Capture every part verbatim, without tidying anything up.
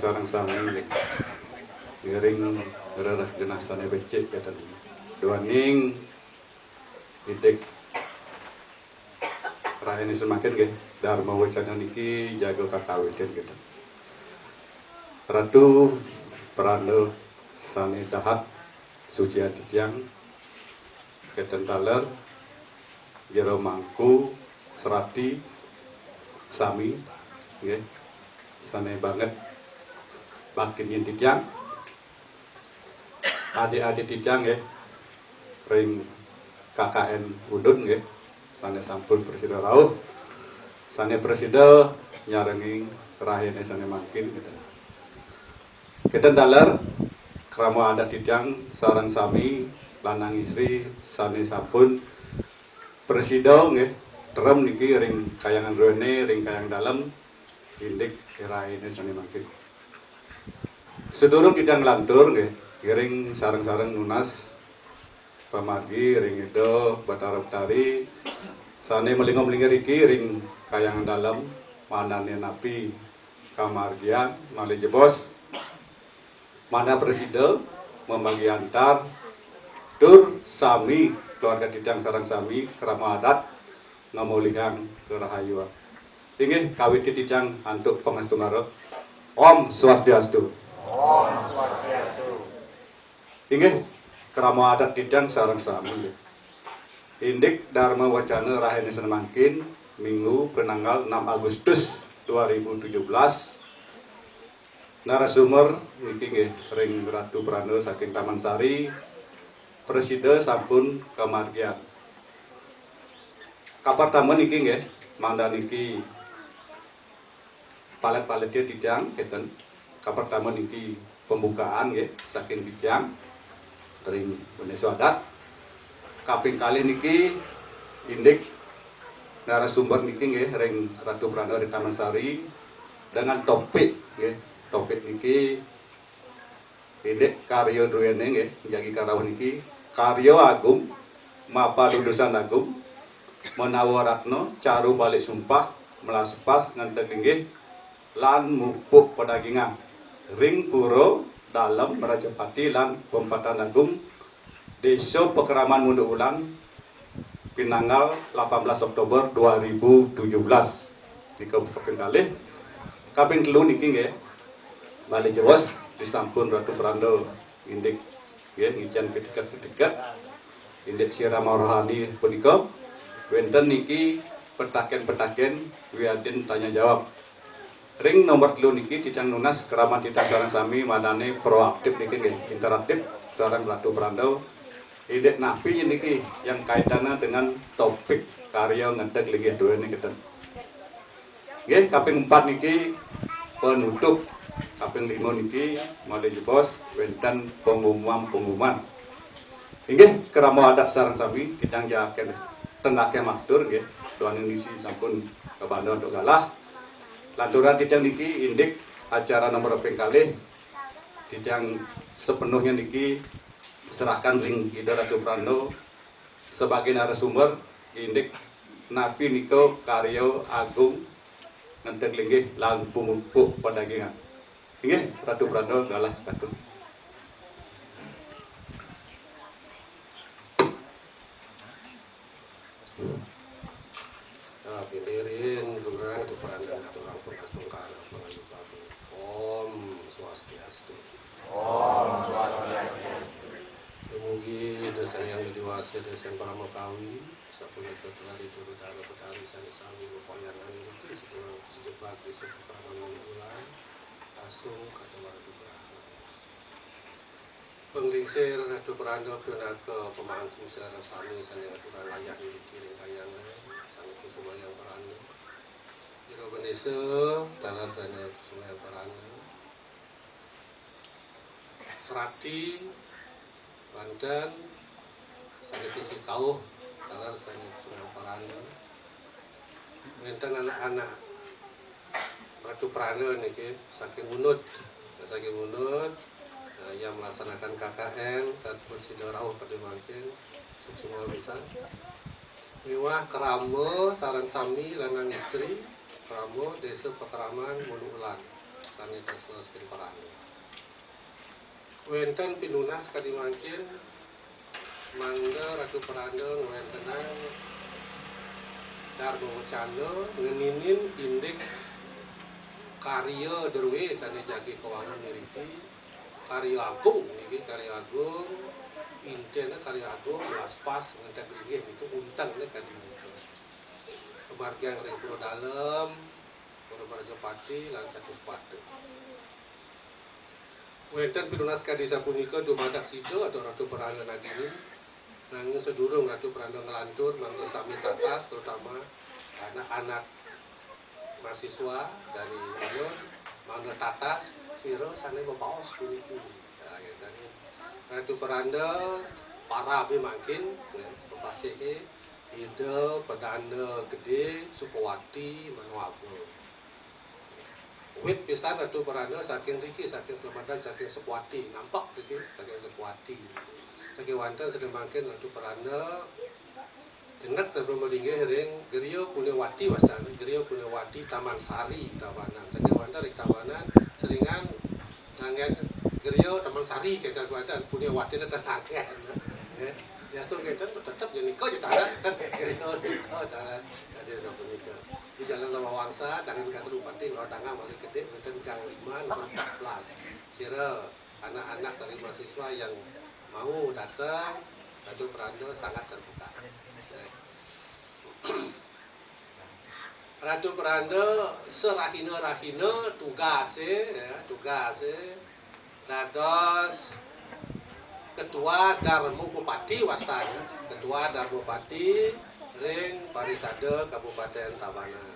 Sareng sami ngiring rereh genah sané becik kénten. Duaning indik rahiné sané mangkin nggih, Dharma Wacana niki jaga kakawitin kénten. Ratu Pranda sané dahat sucian titiang, kénten taler, jero mangku, serati, sami, nggih, sané banget baktin titiang, adik-adik titiang, nggih, ring K K N Udud, nggih, sané sampun prasida rauh, sané prasida nyarengin rahiné sané mangkin, gitu. Kénten taler, krama adat titiang sareng sami lanang istri sané sampun prasida nggih, terem niki ring Kahyangan Druéné, ring Kahyangan Dalem, indik rahiné sané mangkin. Sadurung titiang nglantur nggih, ngiring sareng-sareng nunas pamargi ring Ida Batara Betari sané malingga-malingga riki ring Kahyangan Dalem, mangdané napi kamargiang malih jebos, manah prasida mamamargi antar tur sami keluarga titiang sareng sami krama adat ngamolihang karahayuan. Inggih, kawiti titiang antuk pangastungkara. Om Swastiastu. Om Swastiastu. Inggih, krama adat titiang sareng sami, nggih. Indik Dharma Wacana rahiné sané mangkin, Minggu, pinanggal enam Agustus dua ribu tujuh belas. Narasumber niki nggih ring Ratu Pranda saking Taman Sari, prasida sampun kamargiang. Kapertama niki nggih, mangda niki palet-palete titiang, kénten. Kapertama niki pembukaan nggih saking titiang ring Bendésa Adat. Kaping kalih niki indik narasumber niki nggih ring Ratu Pranda ring Taman Sari dengan topik nggih. Topik niki indik karya druéné nggih, jagi karauh niki karya agung, mapadudusan agung, menawa ratna, caru balik sumpah, melaspas ngenteg linggih, lan mupuk pedagingan ring Pura Dalem Rajapati lan Pempatan Agung, Désa Pakraman Munduk Wulan, pinanggal delapan belas Oktober dua ribu tujuh belas. Nika kaping kalih. Kaping telu niki nggih, malih jebos disampun Ratu Pranda indik nggih, ngicén pitiket-pitiket indik sirama rohani punika. Wénten niki petaken-petaken wiadin tanya jawab. Ring nomor telu niki titiang nunas krama titiang sareng sami mangdané proaktif niki nggih, interaktif sareng Ratu Pranda. Indik napi niki yang kaitannya dengan topik karya ngenteg linggih druéné kénten. Nggih, kaping empat niki penutup, kaping lima niki malih jebos wénten pengumuman-pengumuman. Inggih, krama adat sareng sami titiang jaken tendaké matur nggih, duaning nisi sampun kabanda antuk galah. Lanturang titiang niki indik acara nomor ping kalih, titiang sepenuhnya niki serahkan ring Ida Ratu Pranda sebagai narasumber indik napi nika karya agung ngenteg linggih lan pupuk pedagingan. Inggih, Ratu Pranda galah katut. Nah, pilihin, Ratu Pranda, aturang pangastungkara, pangayu kami. Om Swastiastu. Om Swastiastu. Dumugi Ida Sang Hyang Widhi Wasa, Ida Sang Parama Kawi, sapunika telah diturut Dharma Betari sané sami mapayangan niki sedaya sejebak di sepuh Parama Ulan, asung kata warga Brahma. Panglingsir Ratu Pranda pinaka pamangku sareng sami sané ngaturang ayah niki ring Kahyangan, sané kusumayang Pranda. Jero Bendésa, taler sané kusumayang Pranda. Serati, wénten, sané sisih kauh, taler sané kusumayang Pranda. Wénten anak-anak Ratu Pranda niki saking Unud. Nah, saking Unud, nah, ia melaksanakan K K N, sampun sida rauh pada mangkin, suksma pisan. Miwah krama sareng sami lanang istri, krama Désa Pakraman Munduk Wulan. Sané tresna saking paranda. Wénten pinunas kadi mangkin, mangda Ratu Paranda ngwéntenang darma wacana ngeninin indik karya drué sané jagi kawangun niriki, karya agung niki, karya agung, intina karya agung, waspas ngenteg linggih niku untengné kadi nika. Pamargiang ring Pura Dalem, Pura Mrajapati lan Satu Sepatu. Wénten pinunas kadi sapunika dumadak sida atau Ratu Paranda nagini. Nanging sadurung Ratu Paranda nglantur, mangda sami tatas, terutama anak-anak mahasiswa dari Alun, mangda tatas sira sané mabaos puniki. Nah, ya, dan Ratu Paranda parabé mangkin, ya, pepasihé Ida Pedanda Gedé Sukawati Manoaba. Wit pisan Ratu Paranda saking riki, saking Slemedan, saking Sukawati, nampak riki, saking Sukawati. Saking wanten saking mangkin Ratu Paranda jenek sampun malinggih ring Griya Punewati wastane, Griya Punewati Taman Sari Tabanan. Saking wanten ring Tabanan seringan nganggén Griya Taman Sari, kénten wanten Punewati ten nganggén. Ya. Ya, to kénten tetep ya nika ja tanah. Griya nika tanah. Ada sapunika. Di Jalan Lawangsa, dangan kantor bupati, Lor Tangah, malih gedé, wénten gang lima, nomor empat belas. Sira anak-anak sareng mahasiswa yang mau datang, Ratu Paranda sangat terbuka. Ratu Paranda sarahina-rahina tugasé, ya, tugasé dados Ketua Darma Bupati wastane, Ketua Darma Bupati ring Parisada Kabupaten Tabanan.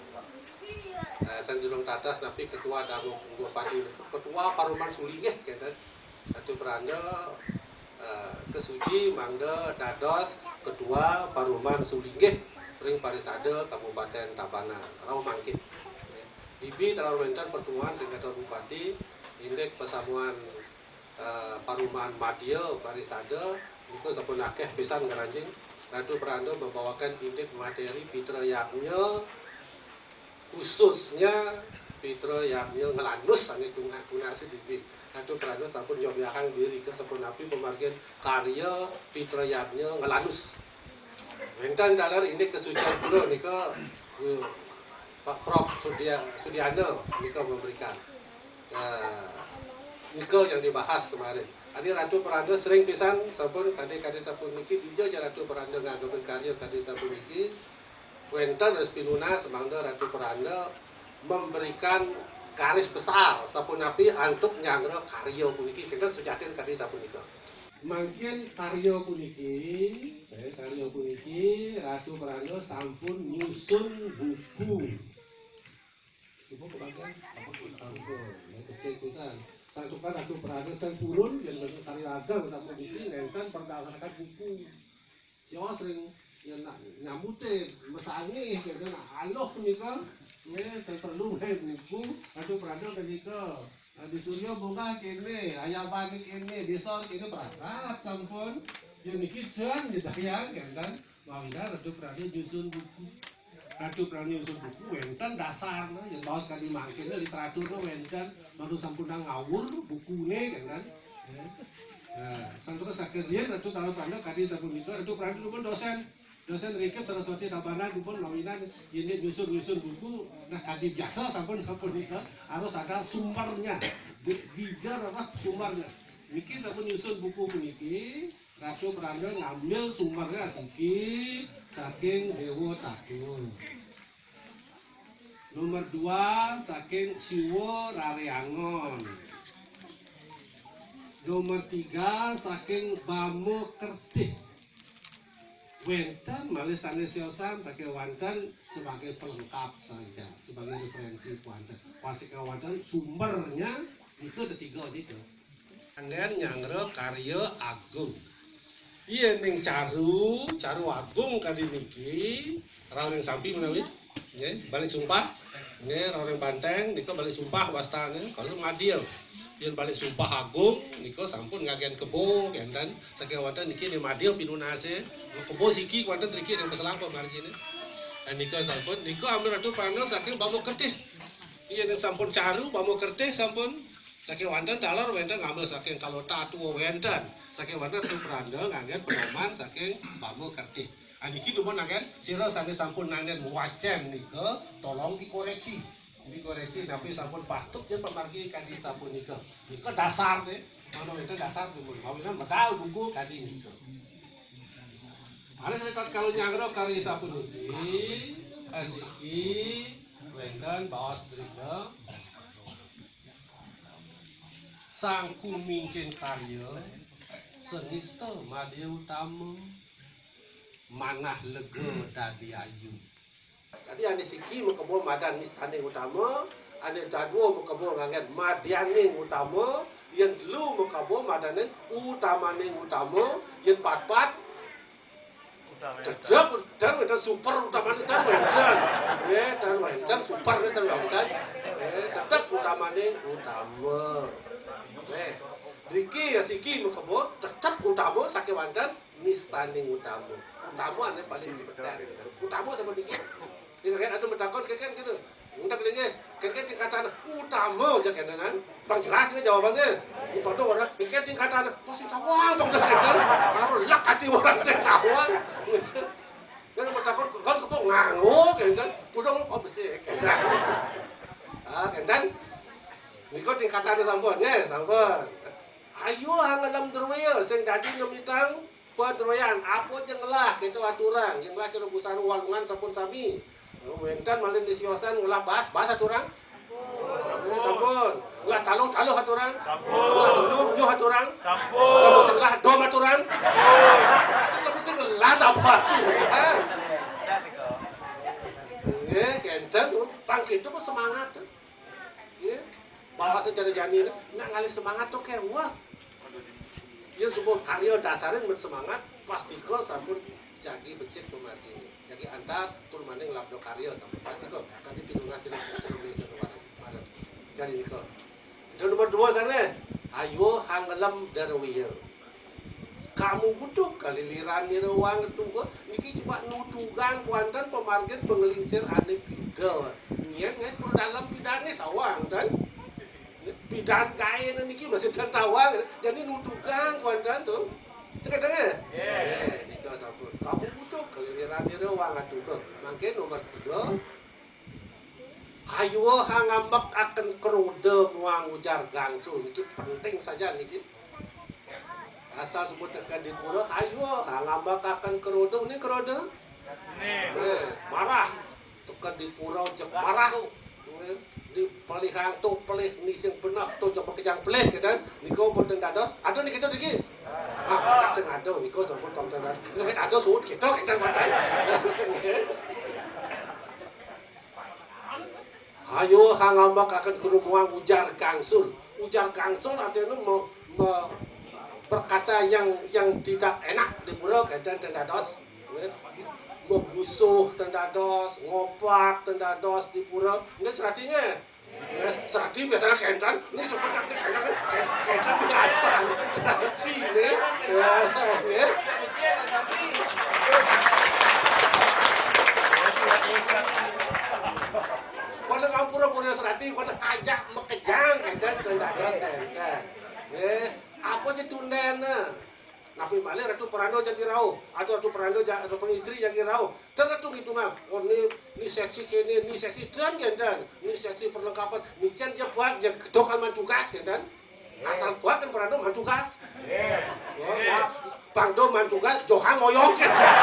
Eh, sadurung tatas napi Ketua Darma Bupati, Ketua Paruman Sulinggih, kénten. Ratu Paranda, eh, kasuci mangda dados Ketua Paruman Sulinggih ring Parisada Kabupaten Tabanan. Rauh mangkin. Bibi taler wénten pertemuan ring kantor bupati, indik pasamuan, eh, paruman madya parisada, niku sampun akéh pisan ngranjing. Ratu Paranda membawakan indik materi Pitra Yadnya, khususnya Pitra Yadnya Ngelanus, sané tunga-, tunase dibi. Ratu Paranda sampun nyobiahang diri nika sampun napi pamargin karya Pitra Yadnya Ngelanus. Wénten taler indik kasucian pura nika, eh, Pak Prof Sudia-, Sudiana nika memberikan. Nah, nika yang dibahas kemarin. Adi Ratu Paranda sering pisan sampun kadi-kadi sampun niki, dija ja Ratu Paranda ngagemin karya kadi sampun niki. Wénten res pinunas mangda Ratu Paranda memberikan garis besar sapunapi antuk nyanggra karya puniki, kénten sujatin kadi sapunika. Mangkin karya puniki, eh, karya puniki Ratu Paranda sampun nyusun buku. Coba kebagian, sampun, ya, kecil pisan. Santukan Ratu Paranda ten purun, yen wénten karya ageng sapuniki, nénten perdasarkan buku. Sios ring, ya, nak, nyambuté, mesangih, ya, nak, aluh punika, nggih, ten perlu nggih buku, Ratu Paranda kenika. Nah, di Surya Bungah kéné, Ayaban kéné, Desa kéné, perangkat sampun. Yen niki ten nyidayang, kénten. Mangda Ratu Paranda nyusun buku. Ratu Paranda nyusun buku, wénten dasarna, yen baos kadi mangkin, literaturna wénten, mangda sampun ngawur bukuné, kénten. Ya. Nah, santukan saking riyen Ratu Paranda kadi sapunika, Ratu Paranda dumun dosen. Dosen rikep Saraswati Tabanan dumun mawinan yen nyusun-nyusun buku, nah, kadi biasa sampun, sapunika, harus ada sumbernya. Di-, dija rereh sumbernya. Niki sampun nyusun buku puniki, Ratu Paranda ngambil sumbernya siki saking Dewa Tatu. Nomor dua saking Siwa Raryangon. Nomor tiga saking Bama Kertih. Wénten malih sané siosan saking wénten sebagai pelengkap saja, sebagai referensi wénten. Pasika wénten sumbernya itu ketiga itu. Kandén nyanggra karya agung. Yéning caru, caru agung kadi niki, rauh ring sampi menawi, nggih, balik sumpah, nggih, rauh ring banteng, nika balik sumpah wastané, kalau madya. Yén balik sumpah agung, nika sampun ngagén kebo, kénten, saking wénten niki né madya pinunasé, kebo siki wénten riki ring paselangkah marginé. Dan nika sampun, nika ambil Ratu Paranda saking Bama Kertih. Yen sampun caru, Bama Kertih sampun. Saking wonten taler wénten ngambil saking kalotatua wénten. Saking wonten tu pranda nganggén pedoman saking Bama Kertih. Aniki dumun nganggén sira sané sampun nandén wacén nika tolong dikoreksi. Dikoreksi napi sampun patut yen pamargi kadi sapunika. Nika dasar deh. Manawi wénten dasar dumun. Mawinan medal buku kadi nika. Ané sami tatkala nyanggra kari sapuniki, asiki wénten baos drika, Sang Kumingkin Karya, Senista Madya Utama, Manah Lega Dadi Ayu. Dadi ané siki makebo madan nistaning utama, ané dadua makebo nganggén madyaning utama, yén telu makebo madaning utamaning utama, yén patpat tetep dan wénten super utamaning dan wénten. Nggih, dan wénten super dan wénten. Nggih, tetep utamaning utama. Nggih. Driki ya siki makebo tetep utama sakéwanten nistaning utama. Utama ané paling sebentar. Utama sama dikit. Ini kakek ada matakon kakek gitu. Ndak linggih, kakek tingkatan utama aja kena nang. Bang jelas ini jawabannya. Ini pada orang kakek tingkatan pasti tawang bang jelas kan. Baru lak hati orang sing tawang. Kan matakon kan kepo nganggo kan. Kudu oh besi kan. Ah kan. Niko tingkatan sampun ya, sampun. Ayo hangelam derwaya sing dadi nemitang Padroyan, apa aja ngelah kita aturang, yang ngelah kira busana walungan sampun sami. Wénten malih nisiosan ngelah bas, bas aturang. Eh, sampun. Ngelah taluh, taluh aturang. Ngelah enyuh, enyuh aturang. Ngelah mesin ngelah dom aturang. Kan lebih sing ngelah apa? Eh. Nggih, kénten pang gitu ku semangat. Nggih. Bahasa cara jani nak ngalih semangat tuh kayak wah. Yén sampun karya dasaré men semangat, pastika sampun jagi becik pemarginé. Jagi antar tur maning labda karya sampun pastika. Tadi pinungan jelas Indonesia kemarin. Kemarin. Dari nika. Itu nomor dua sana. Ayo hangelem derwaya. Kamu kudu kaliliran nira wang tuwa niki cuma nudugang kuanten pemargin penglingsir ané pida. Nyén ngén tur dalem pidané tawang ten. Pidan kain niki masih dan tawang. Jadi nudugang kuanten tuh. Tengah-tengah. Nggih. Eh, nika sampun. Kamu kudu kaliliran nira wang tuwa. Mangke nomor tiga. Ayuha ngambek akan kroda muang ujar gangsul. Niki penting saja niki. Asal sebut tekan di pura, ayuha ngambek akan kroda. Ini kroda? Eh, marah. Tekan di pura cek marah. Di pelihang tu pelih ni sing benak tu cek makejang pelih kan. Niko boten dados. Ada niki tu niki. Ah, tak sing ada niko sampun tong tenan. Nggih ada suwun kita kita makan. Ayo hangambak akan kerumuan ujar kangsul. Ujar kangsul artinya me, me, berkata yang yang tidak enak di pura kaitan tendados. Nggih. Memusuh tendados, ngopak tendados di pura. Nggih serati nggih. Nggih, serati biasanya kentan, ini sebenarnya kentan kan ken- kentan biasa. Serati nggih. Ya, nggih. Pada ngampura pura serati, pada ajak makejang kentan tendados kentan. Nggih, apa aja tundena? Napi malih Ratu Peranda jagi rauh, atau Ratu Peranda ja, Ratu Istri jagi rauh. Ten Ratu ngitungang, oh ni ni seksi kene, ni seksi ten kentan, ni seksi perlengkapan, ni cen dia buat dia kedokan man tugas kentan. Asal buat kan Peranda man tugas. Oh, Pangdo man tugas, Johang ngoyong kentan.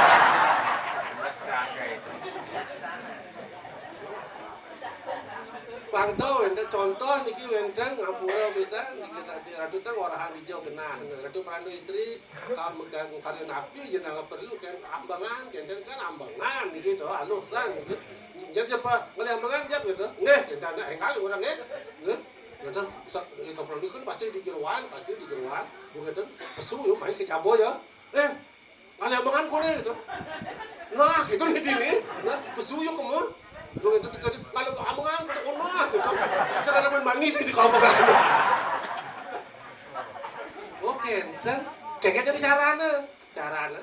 Pangto wénten contoh niki wénten ngampura pisan niki tadi ratu teng orahan ijo genah. Ratu Perandu Istri kalau megang karya napi jenengan perlu kan ambengan, kenten kan ambengan niki to aluh kan niki. Jep jep Pak, ngelih ambengan jep gitu. Nggih, kenten enggal orang nggih. Nggih. Kenten itu perlu kan pasti di jeroan, pasti di jeroan. Bukan pesu yo main ke jabo ya. Eh, ngalih ambengan kone gitu. Nah, gitu nih dini. Nah, pesu yo kamu. Lu itu tadi ngalih ambengan kone kono gitu. Jangan ada main manis gitu kamu kan. Oke, dan kayak jadi carane. Carane.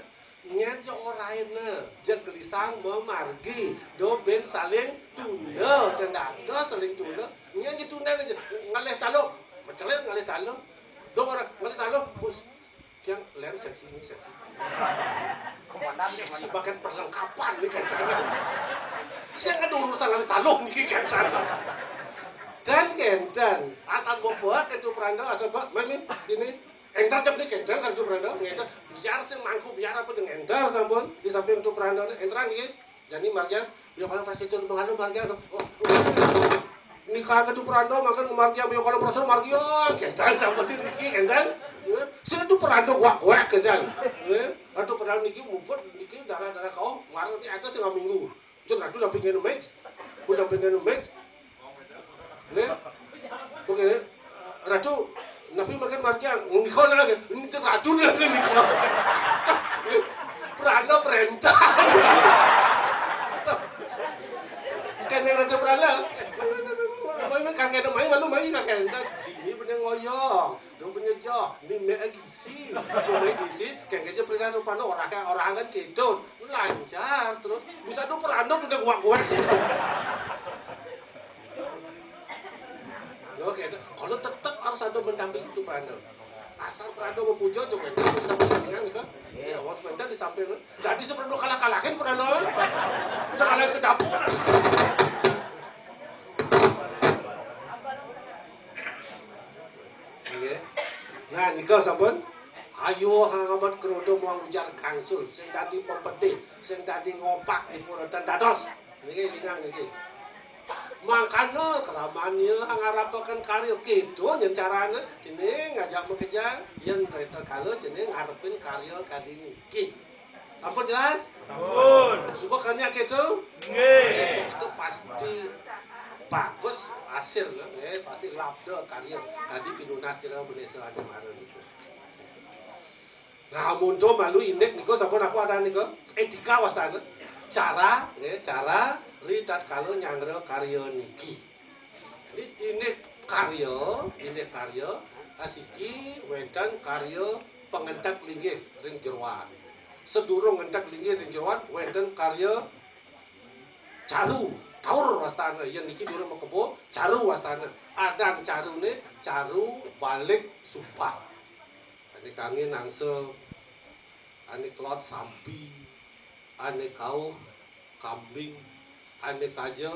Nyet yo Raine, jeg gelisang memargi, do ben saling tunda, dan dados saling tunda. Nyen je tunda aja, ngalih taluh, mecelit ngalih taluh. Do ora ngalih taluh, bos, tiang lain seksi ini seksi. Seksi bagian perlengkapan nih kan. Sing kan urusan ngalih taluh nih kan. Dan kenten, asal bobot itu peranda, asal bak, main ini. Enter jam ni kenten kan tu berada, ngenter. Biar sing mangku, biar apa je ngenter sampun di samping tu beranda ni, enteran niki. Jani margian, ya kalau pas itu mengalu margian. Oh, oh. Nika ke tu beranda makan margian, ya kalau berasa margian, kenten sampun di niki kenten. Ya, sing tu beranda kuak-kuak kenten. Ya, tu beranda niki mumput niki darah-darah kau, marah ni ada setengah minggu. Jeng ratu dampingin mik. Ku dampingin mik. Nggih. Begini, ratu, napi makin margiang? Nika lagi. Ini jeng ratu lagi nika. Peranda perintah. Kan yang ratu peranda. Mai kakek mai malu mai kakek. Ini bener ngoyong. Dong penyejoh, ni mek lagi isi. Mek isi, kengkenya pernah rupanya orang kan orang kan gitu. Lancar terus. Bisa tuh peranduk udah gua gua sih. Oke, kalau tetap harus ada mendampingi itu peranduk. Asal peranduk mau puja tuh kan, bisa berjalan gitu. Ya, waktu kita di samping. Tadi seperti kalah kalahin peranduk. Udah kalah ke dapur. Nggih. Nah, nika sampun. Ayo hangamat krodo muang ujar gangsul, sing dadi pepedih, sing dadi ngopak di pura ten dados. Niki lingang niki. Mangkana kramania ngarapaken karya kidun yen carane jeneng ngajak makejang, yen reter kala jeneng ngarepin karya kadi niki. Sampun jelas? Sampun. Suba kanya gitu? Nggih. Itu pasti bagus hasil, nggih, pasti labda karya. Tadi pinunas jeneng Benesa anu marang niku. Nah, amun to malu indik niku sampun apa ada niku? Etika wastane. Cara, nggih, cara ri tatkala nyanggra karya niki. Jadi indik karya, indik karya asiki wenten karya pengentek linggih ring jeroan. Sedurung ngentek linggih ring jeroan wenten karya caru, taur wastane. Yen niki durung makebo, caru wastane. Adan carune caru balik sumpah. Ane kangin angsa, ane kelod sampi, ane kauh kambing, ane kaja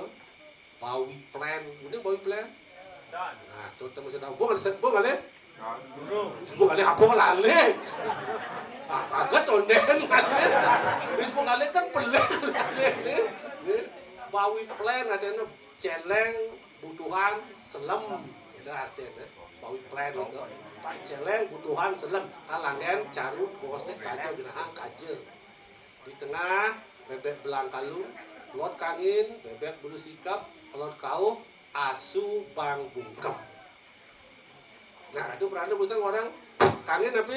bawi plen. Uning bawi plen? Nah, to temu sedang. Bung ale, bung ale. Bung ale apa lali? Ah, kaget onden lali. Wis bung ale kan pelih lali. Bawi plen adene celeng butuhan selem. Itu artinya bawi plen itu. Pak celeng butuhan selem. Kalanggen caru bosne kaja genahang kaja. Di tengah bebek belang kalu, lot kangin, bebek bulu sikap, lot kauh, asu bang bungkem. Nah, itu peranda busan orang kangin tapi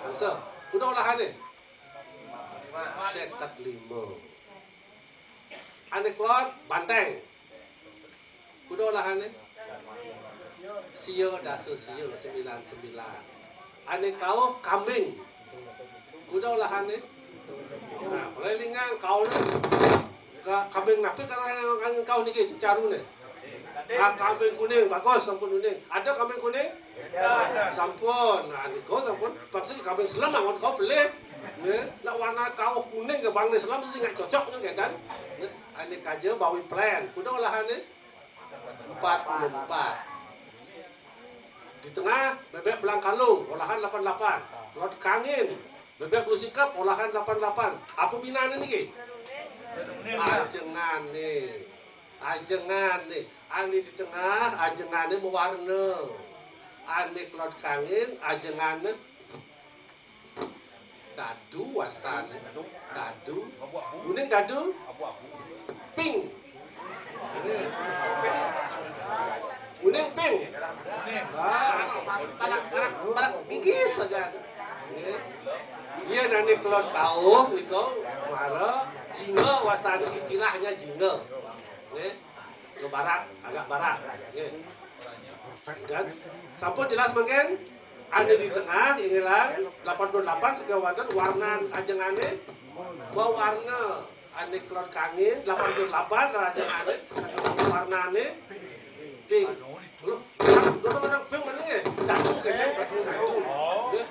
angsa. Kuda olahane? Seket lima. Ane kelod banteng. Kuda olahane? Sia dasa sia sembilan sembilan. Ane kauh kambing. Kuda olahane? Nah, mulai lingang kauh. Ka-, kambing napi karena kangin kauh niki carune? Ah, kambing kuning, bagus, sampun kuning. Ada kambing kuning? Sampun. Nah, niku sampun. Maksud kambing selem amun kauh pelih. Nggih, nak warna kauh kuning ke bang selem sing nggak cocok kan, kan? Nggih, ane kaja bawi plen. Kuda olahane? Empat puluh empat. Di tengah, bebek belang kalung, olahan delapan delapan. Lot kangin, bebek bulu sikap, olahan delapan delapan. Apa binane niki? Ajengane. Ajengane. Ane di tengah, ajengane mawarna. Ane kelod kangin, ajengane dadu wastane. Dadu. Kuning dadu? Pink. Kuning pink. Ah, tarak, tarak, tarak gigis saja. Nggih. Iya, nane kelod kauh niku mara jingga wastane, istilahnya jingga. Nggih. Ke barat, agak barat. Nggih. Dan sampun jelas mangkin? Ané di tengah, inggih lan, delapan puluh delapan saking wénten warnan ajengané, wewarna ané kelod kangin, delapan puluh delapan ajengané, saking warnané pink. Lho, lho, lho, pink mana ya? Dadu, kan, dadu, dadu. Ya.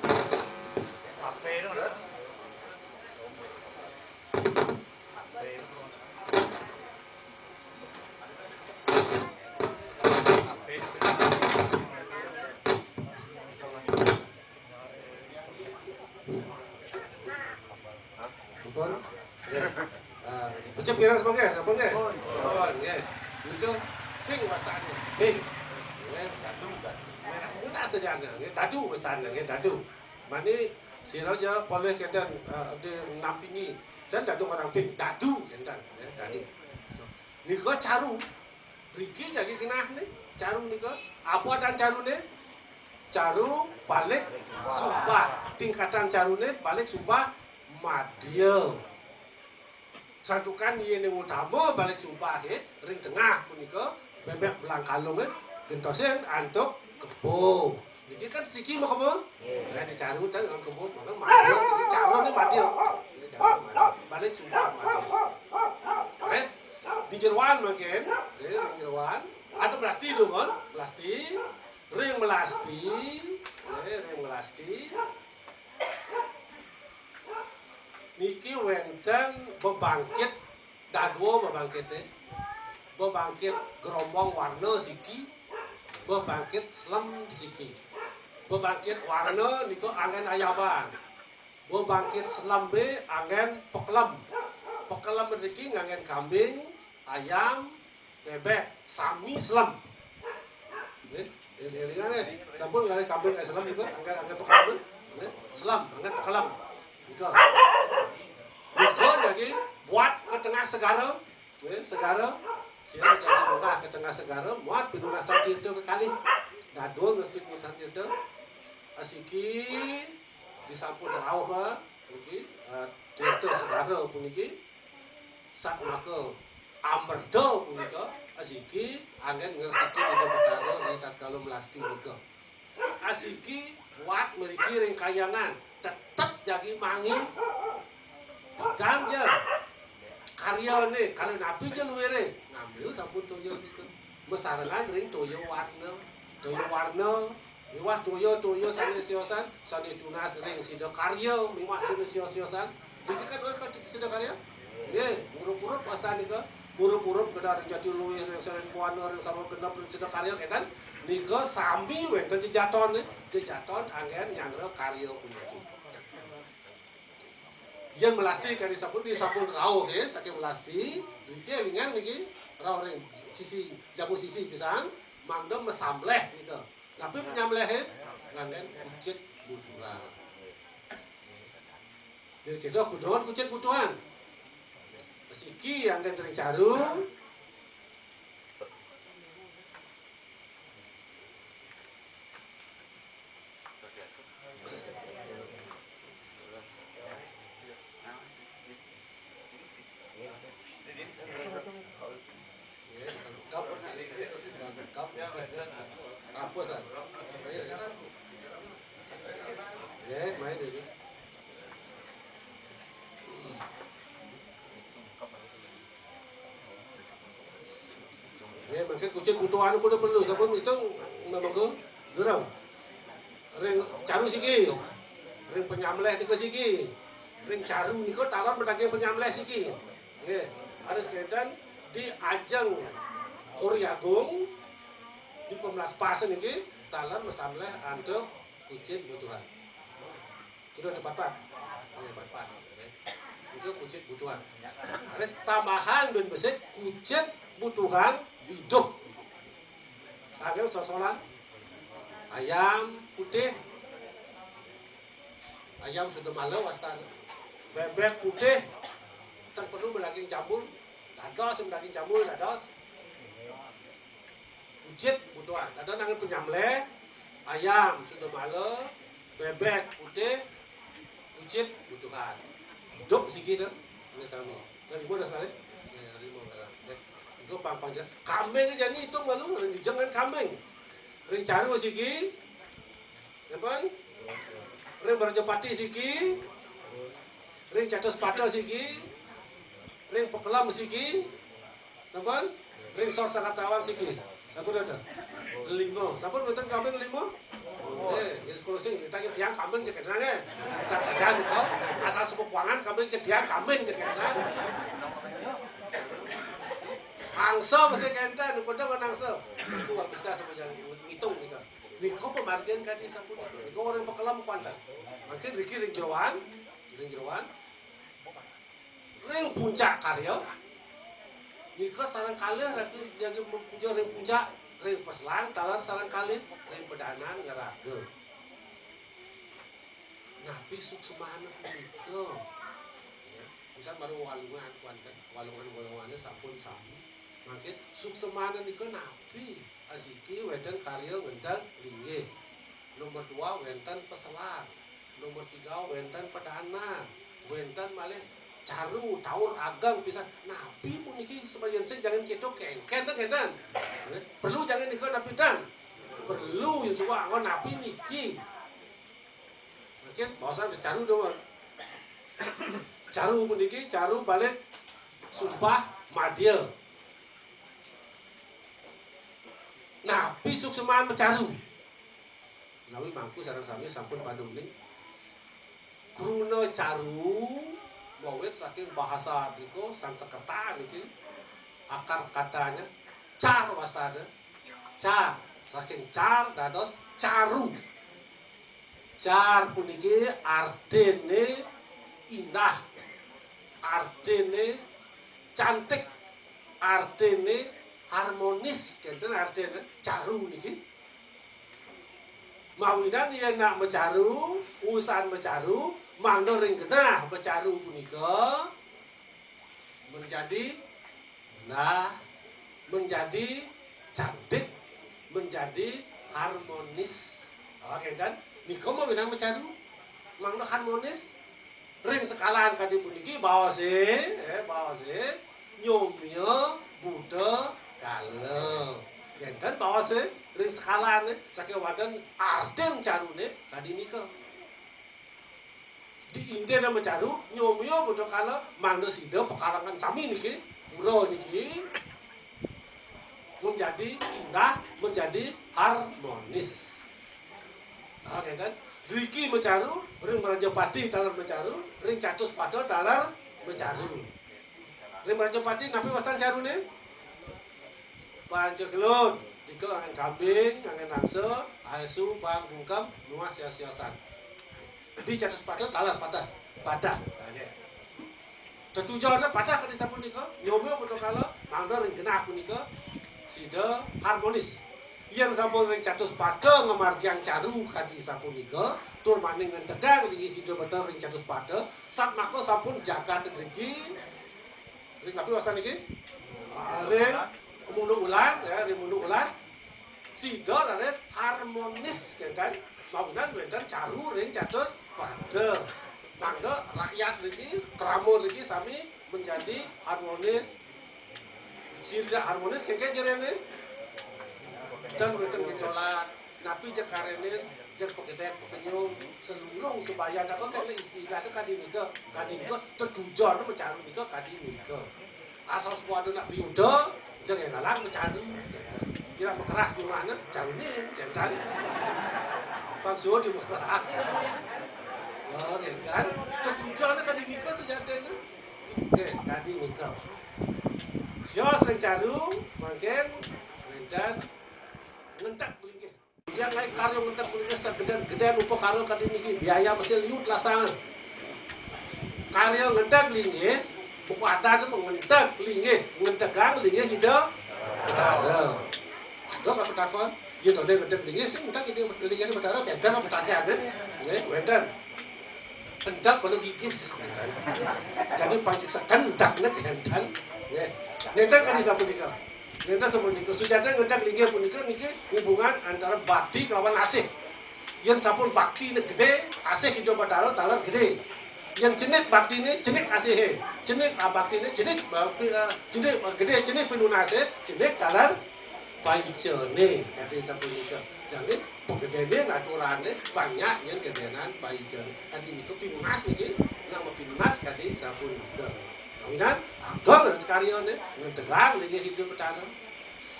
Sampun? Nggih. Ah, becik pirang sampun nggih? Sampun nggih? Sampun nggih. Niku pink wastané. Pink. Nggih. Merah muda saja nggih. Dadu wastané nggih, dadu. Mani sira aja polih kénten, eh, di nampingi. Dan dadu orang pink, dadu kénten nggih, dadu. Nika caru. Mriki jagi genah nih, caru nika. Apa adan caruné? Caru balik sumpah. Tingkatan caruné balik sumpah madya. Santukan yén ing utama balik sumpahé ring tengah punika bébék belang kalungé gentosin antuk kebo. Niki kan siki makemon. Lah dicaru ten kebo, maka madya, niki caruné madya. Niki caruné madya. Balik sumpah madya. Terus di jeroan mangkin, nggih, di jeroan. Ada melasti dong, kan? Melasti. Ring melasti. Nggih, ring melasti. Niki wénten bebangkit dadua bebangkité. Bebangkit gerombong warna siki, bebangkit selem siki. Bebangkit warna nika anggén ayaban. Bebangkit selembé anggén pekelem. Pekelem mriki nganggén kambing, ayam, bébék, sami selem. Nggih, éling-élingan nggih. Sampun ngalih kambing kayak selem juga, anggén, anggén pekelem. Nggih, selem, anggén pekelem. Nika. Nika jagi buat ke tengah segara. Nggih, segara. Sira jagi munggah ke tengah segara, muat pinunasan tirta kekalih. Dadua nges pinunasan tirta. Asiki disampun rauh, eh, niki, eh, tirta segara puniki. Satmaka amerda punika asiki anggén ngresiki Ida Betara ing tatkala melasti nika. Asiki wat mriki ring kahyangan, tetep jagi mangi. Dan ja karyané, karya napi ja luwiré? Ngambil sampun toya nika. Masarengan ring toya warna. Toya warna, miwah toya-toya sané siosan, sané tunas ring sida karya, miwah sané sios-siosan. Niki kan oleh kan sida karya? Nggih, murup-urup wastanika. Murup-urup genah ring jati luwih, ring seren buana, ring sarwa genep, ring sida karya, kénten. Nika sami wénten jejatoné, jejaton anggén nyanggra karya puniki. Yén melasti kadi sampun, disampun rauh, nggih, saking melasti, niki élingang niki rauh ring sisi, jamu sisi pisan, mangda masamleh nika. Napi penyamlehé? Nganggén kucit butuhan. Nggih, kita kuduan kucit butuhan. Siki anggén ring caru. Apa, San? Ya, main ini. Nggih, mangkin kucit butuhan kudu perlu. Sampun ngitung, monggo. Durung. Ring caru siki. Ring penyamleh nika siki. Ring caru nika taler madaging penyamleh siki. Nggih. Harus kénten di ajeng Kori Agung di pemlas pas niki taler masamleh antuk kucit butuhan. Kudu ada papat. Nggih, papat. Itu kucit butuhan. Harus tambahan ben besik kucit butuhan idup. Akhir sosolan ayam putih. Ayam sudah malu wastan. Bébék putih. Tan perlu daging jambul. Dados daging jambul dados. Kucit butuhan. Ada nangan penyamleh, ayam sudah malu, bébék putih, kucit butuhan. Idup siki to. Ini sami. Nah, lima dah sekali. Ya, lima barang. Dek. Itu pang panjang. Kambing aja nih itu malu, ring dijeng kan kambing. Ring caru siki. Sampun? Ring Brajapati siki, ring Catuspada siki, ring Pakelam siki, sampun? Ring Sor Sangkatawang siki. Aku dah. Lima. Sampun wénten kambing lima? Eh, ya sekolah sing kita tiang kambing cek kenang eh. Kita saja nih kok. Asal semua kuangan kambing cek tiang kambing cek kenang. Angsa masih kenten, padha kan angsa. Aku nggak bisa sama jangan ngitung nih kan. Nika pamargian kadi sapunika. Nika ora ing Pakelam kuanten. Mangkin riki ring jeroan, ring jeroan. Ring puncak karya. Nika sareng kalih ragu jagi puja ring puncak, ring peselang taler sareng kalih, ring pedanan ngeraga. Napi suksmane punika? Ya, misal mari walungan kuanten, walungan-walungane sampun sami. Mangkin suksmane nika napi? Asiki wénten karya ngenteg linggih. Nomor dua wénten peselan. Nomor tiga wénten pedanan. Wénten malih caru, taur ageng pisan. Napi puniki sepayan sing jangan kita kengken ten ngenten? Perlu jangan nika napi ten? Perlu ya suwa anggo napi niki? Mangkin baosan caru dong. Caru puniki, caru balik sumpah madya. Napi suksman macaru? Nawi mangku sareng sami sampun pada uning. Kruna caru mawit saking bahasa nika Sanskerta niki akar katanya car wastada. Car, saking car dados caru. Car puniki artine indah, artine cantik, artine harmonis, kenten artine caru niki. Mawinan yen nak macaru, usan macaru, mangda ring genah macaru punika menjadi indah, menjadi cantik, menjadi harmonis. Apa kenten? Nika mawinan macaru, mangda harmonis. Ring sekalan kadi puniki baose, eh, baose nyomya buta kala. Kenten baose ring sekalan, eh, saking wonten artin carune kadi nika. Diinten macaru nyomya buta kala mangda sida pekarangan sami niki, pura niki menjadi indah, menjadi harmonis. Ah, kenten. Driki macaru, ring Mrajapati taler macaru, ring Catuspada taler macaru. Ring Mrajapati napi wastan carune? Panca gelut. Nika angen kambing, angen angsa, aesu, bang, bungkem, nuah, sios-siosan. Di Catuspada taler patah, patah. Nah, nggih. Tetujone patah kadi sapunika, nyomya punika kala mangda ring genah punika sida harmonis. Yen sampun ring Catuspada ngamargiang caru kadi sapunika, tur maning ngentegang linggih Ida Betara ring Catuspada, satmaka sampun jagat driki ring napi wastan niki? Ring Munduk Ulan, ya, ring Munduk Ulan. Sida raris harmonis, kenten. Mawinan wénten caru ring Catuspada. Mangda rakyat niki, krama niki sami menjadi harmonis. Sida harmonis kengken jerene. Dan wénten gejolak. Napi jeg karene, jeg pagedek, pakenyung, selunglung, subayan, apa kene istilahne kadi nika, kadi nika tetujon macaru nika kadi nika. Asal sepuh ada nak biuda, jeg ngalang macaru. Kira makerah gimana? Carune, kenten. Pang suud di makerah. Oh, kenten. Tetujone kadi nika sejatine. Nggih, kadi nika. Sios ring caru, mangkin wénten ngentek linggih. Yang ngai karya ngentek linggih segeden-geden upakara kadi niki, biaya mesti liu telasangan. Karya ngentek linggih, buku adat itu ngentek linggih, ngentegang linggih Ida Betara. Aduh, aku takon, ya to ngentek linggih sing ngentek Ida linggih Ida Betara, kenten apa takian, eh? Nggih, wénten. Entek kalau gigis, kenten. Jadi pancik sekendak nek kenten. Nggih. Nenten kadi sapunika. Nenten sapunika. Sujatine ngentek linggih punika niki hubungan antara bakti kelawan asih. Yen sampun baktine gedhe, asih Ida Betara taler gedhe. Yen cenik baktine, cenik asihe. Cenik, ah, baktine, cenik bakti, ah, cenik, ah, gedhe cenik pinunase, cenik taler paicane. Kadi sapunika. Jane Pagedéné aturané banyak yén gedénan paijen. Kadi nika pinunas niki, nang mapinunas kadi sapunika. Kawinan, agung res karyané, ngentegang linggih Ida Betara.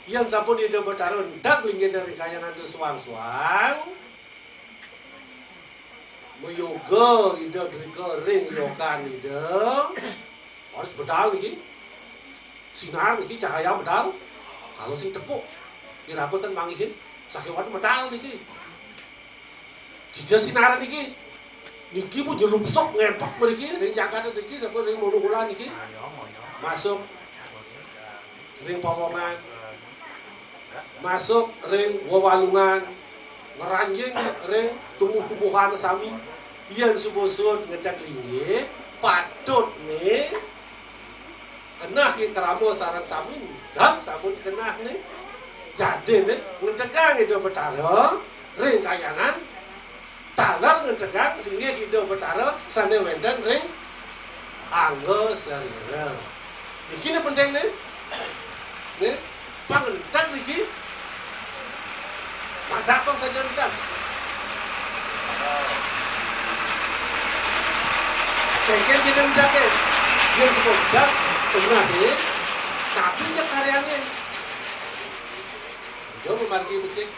Yén sampun Ida Betara enteg linggih ring kahyangan suang-suang, mayoga Ida drika ring yogan Ida, harus medal niki. Sinar niki cahaya medal. Kalau sing tepuk, iraga ten manggihin sakéwan medal niki. Jija sinar niki. Niki pun jelumsuk ngempek mriki ring jagat niki sampun ring Monokulan niki. Masuk ring pawongan, masuk ring wewalungan, ngranjing ring tubuh-tubuhan sami. Yén suba suud ngedek linggih, patutné keneh ké krama sareng sami, ndang sampun keneh né. Jadiné ngentegang Ida Betara ring kahyangan, taler ngentegang linggih Ida Betara sané wénten ring angga sarira. Niki né penting né. Né, pang enteg niki. Madak pang saja enteg. Kéngkén sing enteg é. Yén sing enteg, tengah é. Tapi ja karyané. Sudah mamargi becik.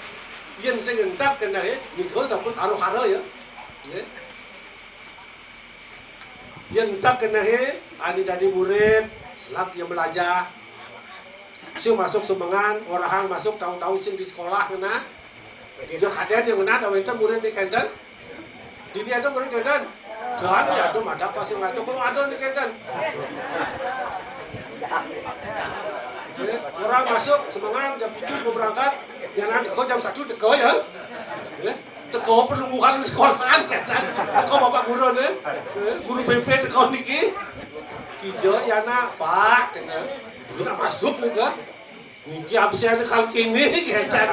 Yén sing enteg keneh é, nika sampun aruh-aruh ya. Nggih. Yén tak kenehé, ané dadi murid, selag ya melajah. Sing masuk semengan, orahang masuk tau-tau sing di sekolah ngenah. Dija kadén yang ngenah, da wénten murid di kénten. Dini ada murid kénten. Dan ya ada madak pasti ada. Kalau ada di kénten. Eh, orang masuk semengan jam tujuh mau berangkat, jalan teko jam satu teko ya. Eh, Teko pelungguhan sekolahan kénten. Teko bapak guru né. Eh, guru B P teko niki. Kija ya nak, Pak, kénten. Dulu nak masuk nih kan. Niki absen kal kini kénten.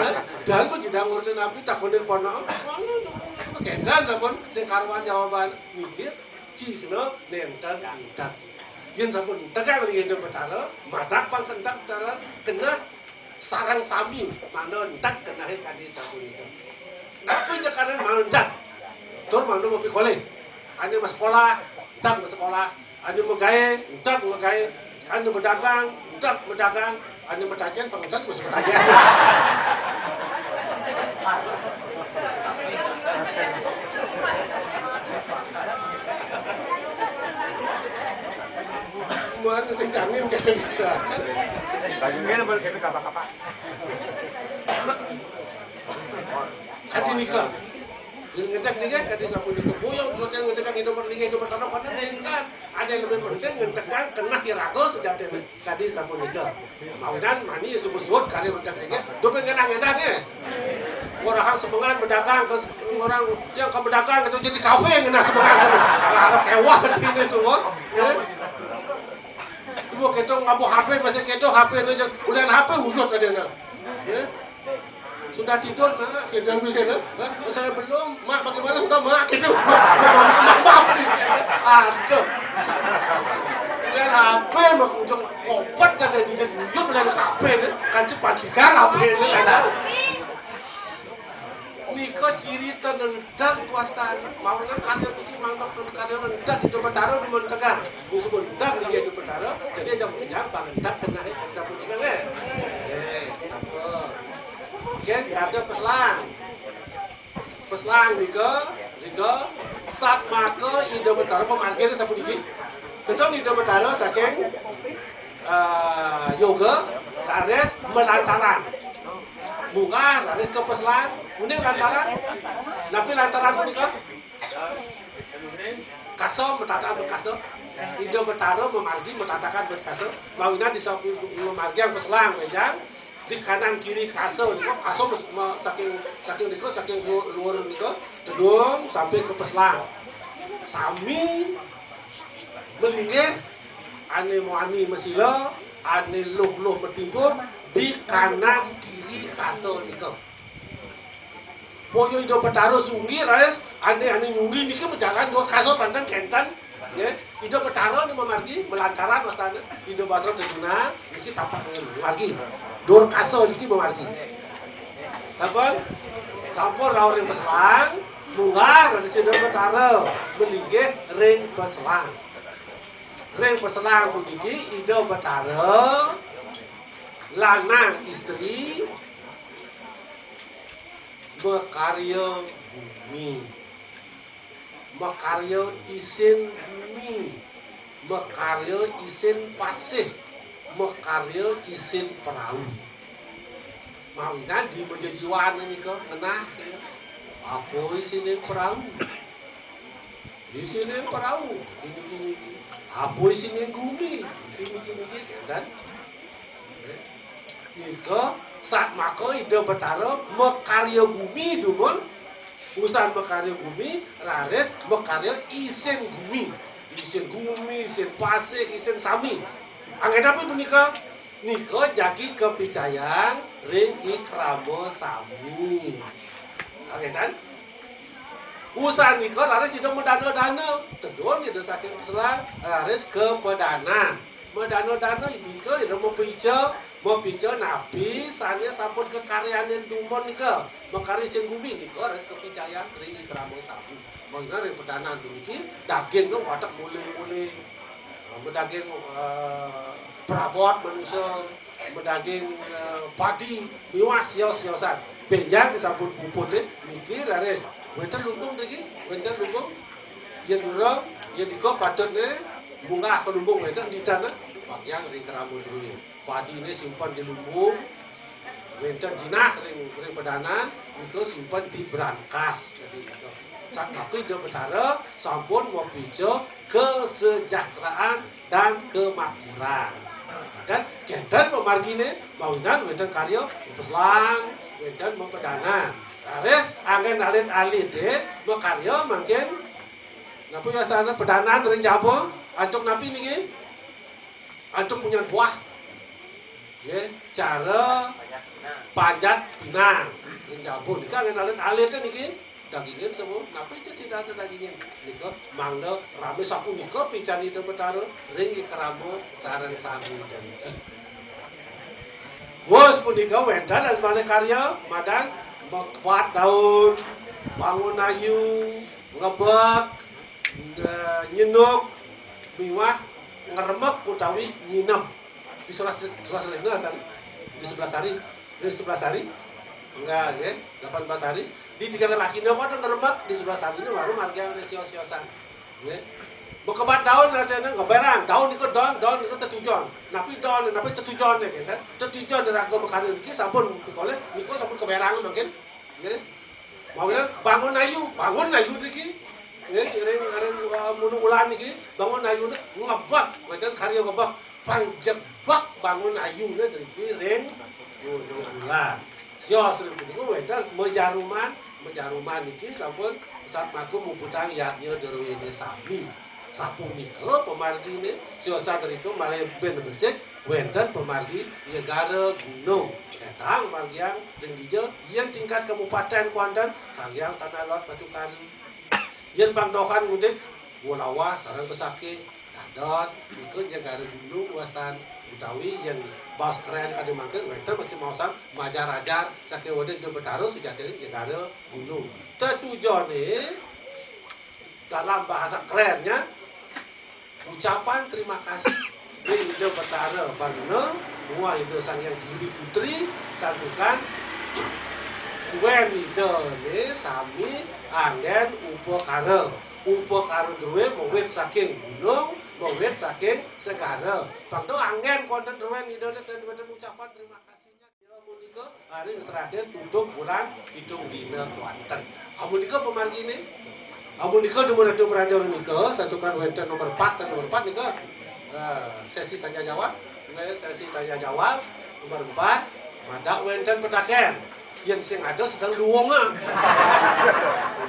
Dan pun tidak ngurusin napi takonin ponokan. Kénten sampun sing karuan jawaban. Niki cihna nénten enteg. Yén sampun enteg kali Ida Betara, madak pang enteg Betara, keneh sareng sami mangda enteg kenehé kadi sapunika. Napi ja karyané mangda enteg? Tur mangda mapikolih. Ané masekolah, enteg masekolah. Ané magaé, enteg magaé. Ané madagang, enteg madagang. Ané matajen, pang enteg mesti matajen. Mana sing jamin kan bisa. Bagian boleh kita apa-apa. Kadi nika. Yén ngedek nika kadi sapunika. Boya ngedek nika, nika perlu nika, nika pertama pada nénten. Ada yang lebih penting ngedek keneh iraga sejatiné. Kadi sapunika. Mawinan mani sebut-sebut kali ngedek nika. Duh pengen ngenah ngenah ya. Orang semengan berdagang ke orang yang ke berdagang itu jadi kafe ngenah semengan. Nah, ada kewah di sini semua. Ya. Cuma kita nggak mau H P, masih kita H P aja. Udah H P udut aja nah. Ya. Sudah tidur, Nak, kita bisa, Nak. Hah? Saya belum, Mak, bagaimana sudah, Mak? Gitu. Mak, Mak, Mak, Mak, di sini. Aduh. Lihat H P, Mak, ujung kopet ada di jeng uyup, lihat H P, nih. Kan cepat tiga H P, nih, kan. Nika ciri ten enteg wastane. Mawon karya niki mangda ten karya enteg, Ida Betara dumun tegang. Musuh enteg, iya, Ida Betara. Jadi aja mengejar pangenteg keneh sapunika, nggih. Eh, sampun. Oke, berarti peslang. Peslang nika, nika satmaka Ida Betara pamargine sapuniki. Tentang Ida Betara saking, eh, yoga, raris melantaran. Munggah, raris ke peslang, mending lantaran. Napi lantaran punika? Kasa, matatakan berkasa. Ida Betara mamargi matatakan berkasa. Mawinan di samping mamargi yang peslang, benjang. Di kanan kiri kasa, nika kasa mes-, me-, saking, saking nika, saking su-, luhur nika, tedung sampai ke peslang. Sami malinggih, ane muani masila, ane luh-luh matimpun, di kanan kiri kasa nika. Boya Ida Betara sunggi, raris, ane, ane nyunggi niki majalan dua kasa tanten kenten. Nggih, Ida Betara niki mamargi, malantaran wastane, Ida Betara tedunang, niki tampak niki mamargi. Dur kasa niki mamargi. Sampun? Sampun rauh ring peselang, munggah raris Ida Betara malinggih ring peselang. Ring peselang puniki Ida Betara, lanang istri, makarya bumi, makarya isin bumi, makarya isin pasih, makarya isin prau. Mawinan di majejiwan nika ngenah, ya. Apa isine prau? Isine prau, niki niki. Apa isine gumi? Niki niki, kan? Nika satmaka Ida Betara makarya gumi dumun, usan makarya gumi, raris makarya isin gumi. Isin gumi, isin pasih, isin sami. Anggen napi punika? Nika jagi kapicayang ring i krama sami. Anggen tan? Usan nika raris Ida madana-dana. Tedun Ida saking peselang, raris kapedanan. Madana-dana nika Ida mapica, mapica napi sane sampun kakaryanin dumun nika. Makarya isin gumi nika raris kapicayang ring i krama sami. Mangda ring pedanan puniki daging nu watek muling-muling. Madaging, eh, prabot manusa, madaging, eh, padi, miwah sios-siosan. Benjang disampun puput, eh, niki raris. Wenten lumbung niki, wenten lumbung. Yen durung, yen nika patut, eh, munggah ka lumbung wenten di tanah. Bagian ring krama druene. Padine simpen di lumbung, wenten jinah ring, ring pedanan, nika simpen di brankas. Jadi nika. Satmaka Ida Betara sampun mapica kesejahteraan dan kemakmuran. Dan kenten pamargine, mawinan wenten karya peselang, wenten mapedanan. Raris anggen alit-alite makarya mangkin napa wastane pedanan ring jaba antuk napi niki? Antuk punyan buah. Nggih, cara panjat pinang. Ring jaba nika anggen alit-alite niki. Dagingin semua, napi ca sida dagingin? Nika mangda rame sapunika pican Ida Betara ring i krama sareng sami daniki. Wus punika wenten malih karya madan mekebat daun, bangun ayu, ngebek, nge-, nyenuk, miwah ngremek utawi nyinem. Di sebelah, sebelah sana, kan? Di sebelah sari. Di sebelah sari. Enggak, nggih. Delapan belas hari. Di tigang rahina pada ngremek, di sebelah sarine baru margiang sios-siosan. Nggih. Mekebat daun artine ngeberang. Daun niku don, don niku tetujon. Napi don, napi tetujon nggih, kan? Tetujon raga makarya niki sampun pikolih, niku sampun keberang mangkin. Nggih. Mawinan bangun ayu, bangun ayu niki. Nggih, ring, ring, eh, munu ulan niki, bangun ayune ngebek, wenten karya ngebek. Panjebek bangun ayune niki ring munu ulan. Sios ring punika wenten majaruman, majaruman niki sampun satmaka muputang yadnya druene sami. Sapunika pamargine, siosan rika malih ben besik, wenten pamargi Nyegara Gunung. Ketang margiang ring dija, yen tingkat kabupaten kuanten, Kanggeng, Tanah Lot, Batu Kari. Yen pang dohan ngudik, Bulawah sareng Besakih. Dados, nika Nyegara Gunung wastan utawi yen baos keren kadi mangkin, wenten mesti maosang majar-ajar saking wenten Ida Betara sujatine Nyegara Gunung. Tetujone dalam bahasa kerennya, ucapan terima kasih ring Ida Betara Baruna muah Ida Sang Hyang Giri Putri, santukan duen Ida ne sami anggen upakara. Upakara druen mawit saking gunung, mawit saking segara. Pang to anggen konten druen Ida ne ten wenten ucapan terima kasih. Amunika hari terakhir tutup bulan pitung dina kuanten. Amunika pamargine. Amunika dumun Ratu Pranda nika santukan wenten nomor empat, santukan nomor empat nika. Eh, sesi tanya jawab. Nggih, sesi tanya jawab nomor empat. Madak wenten petaken. Yen sing ada sedang luwunga.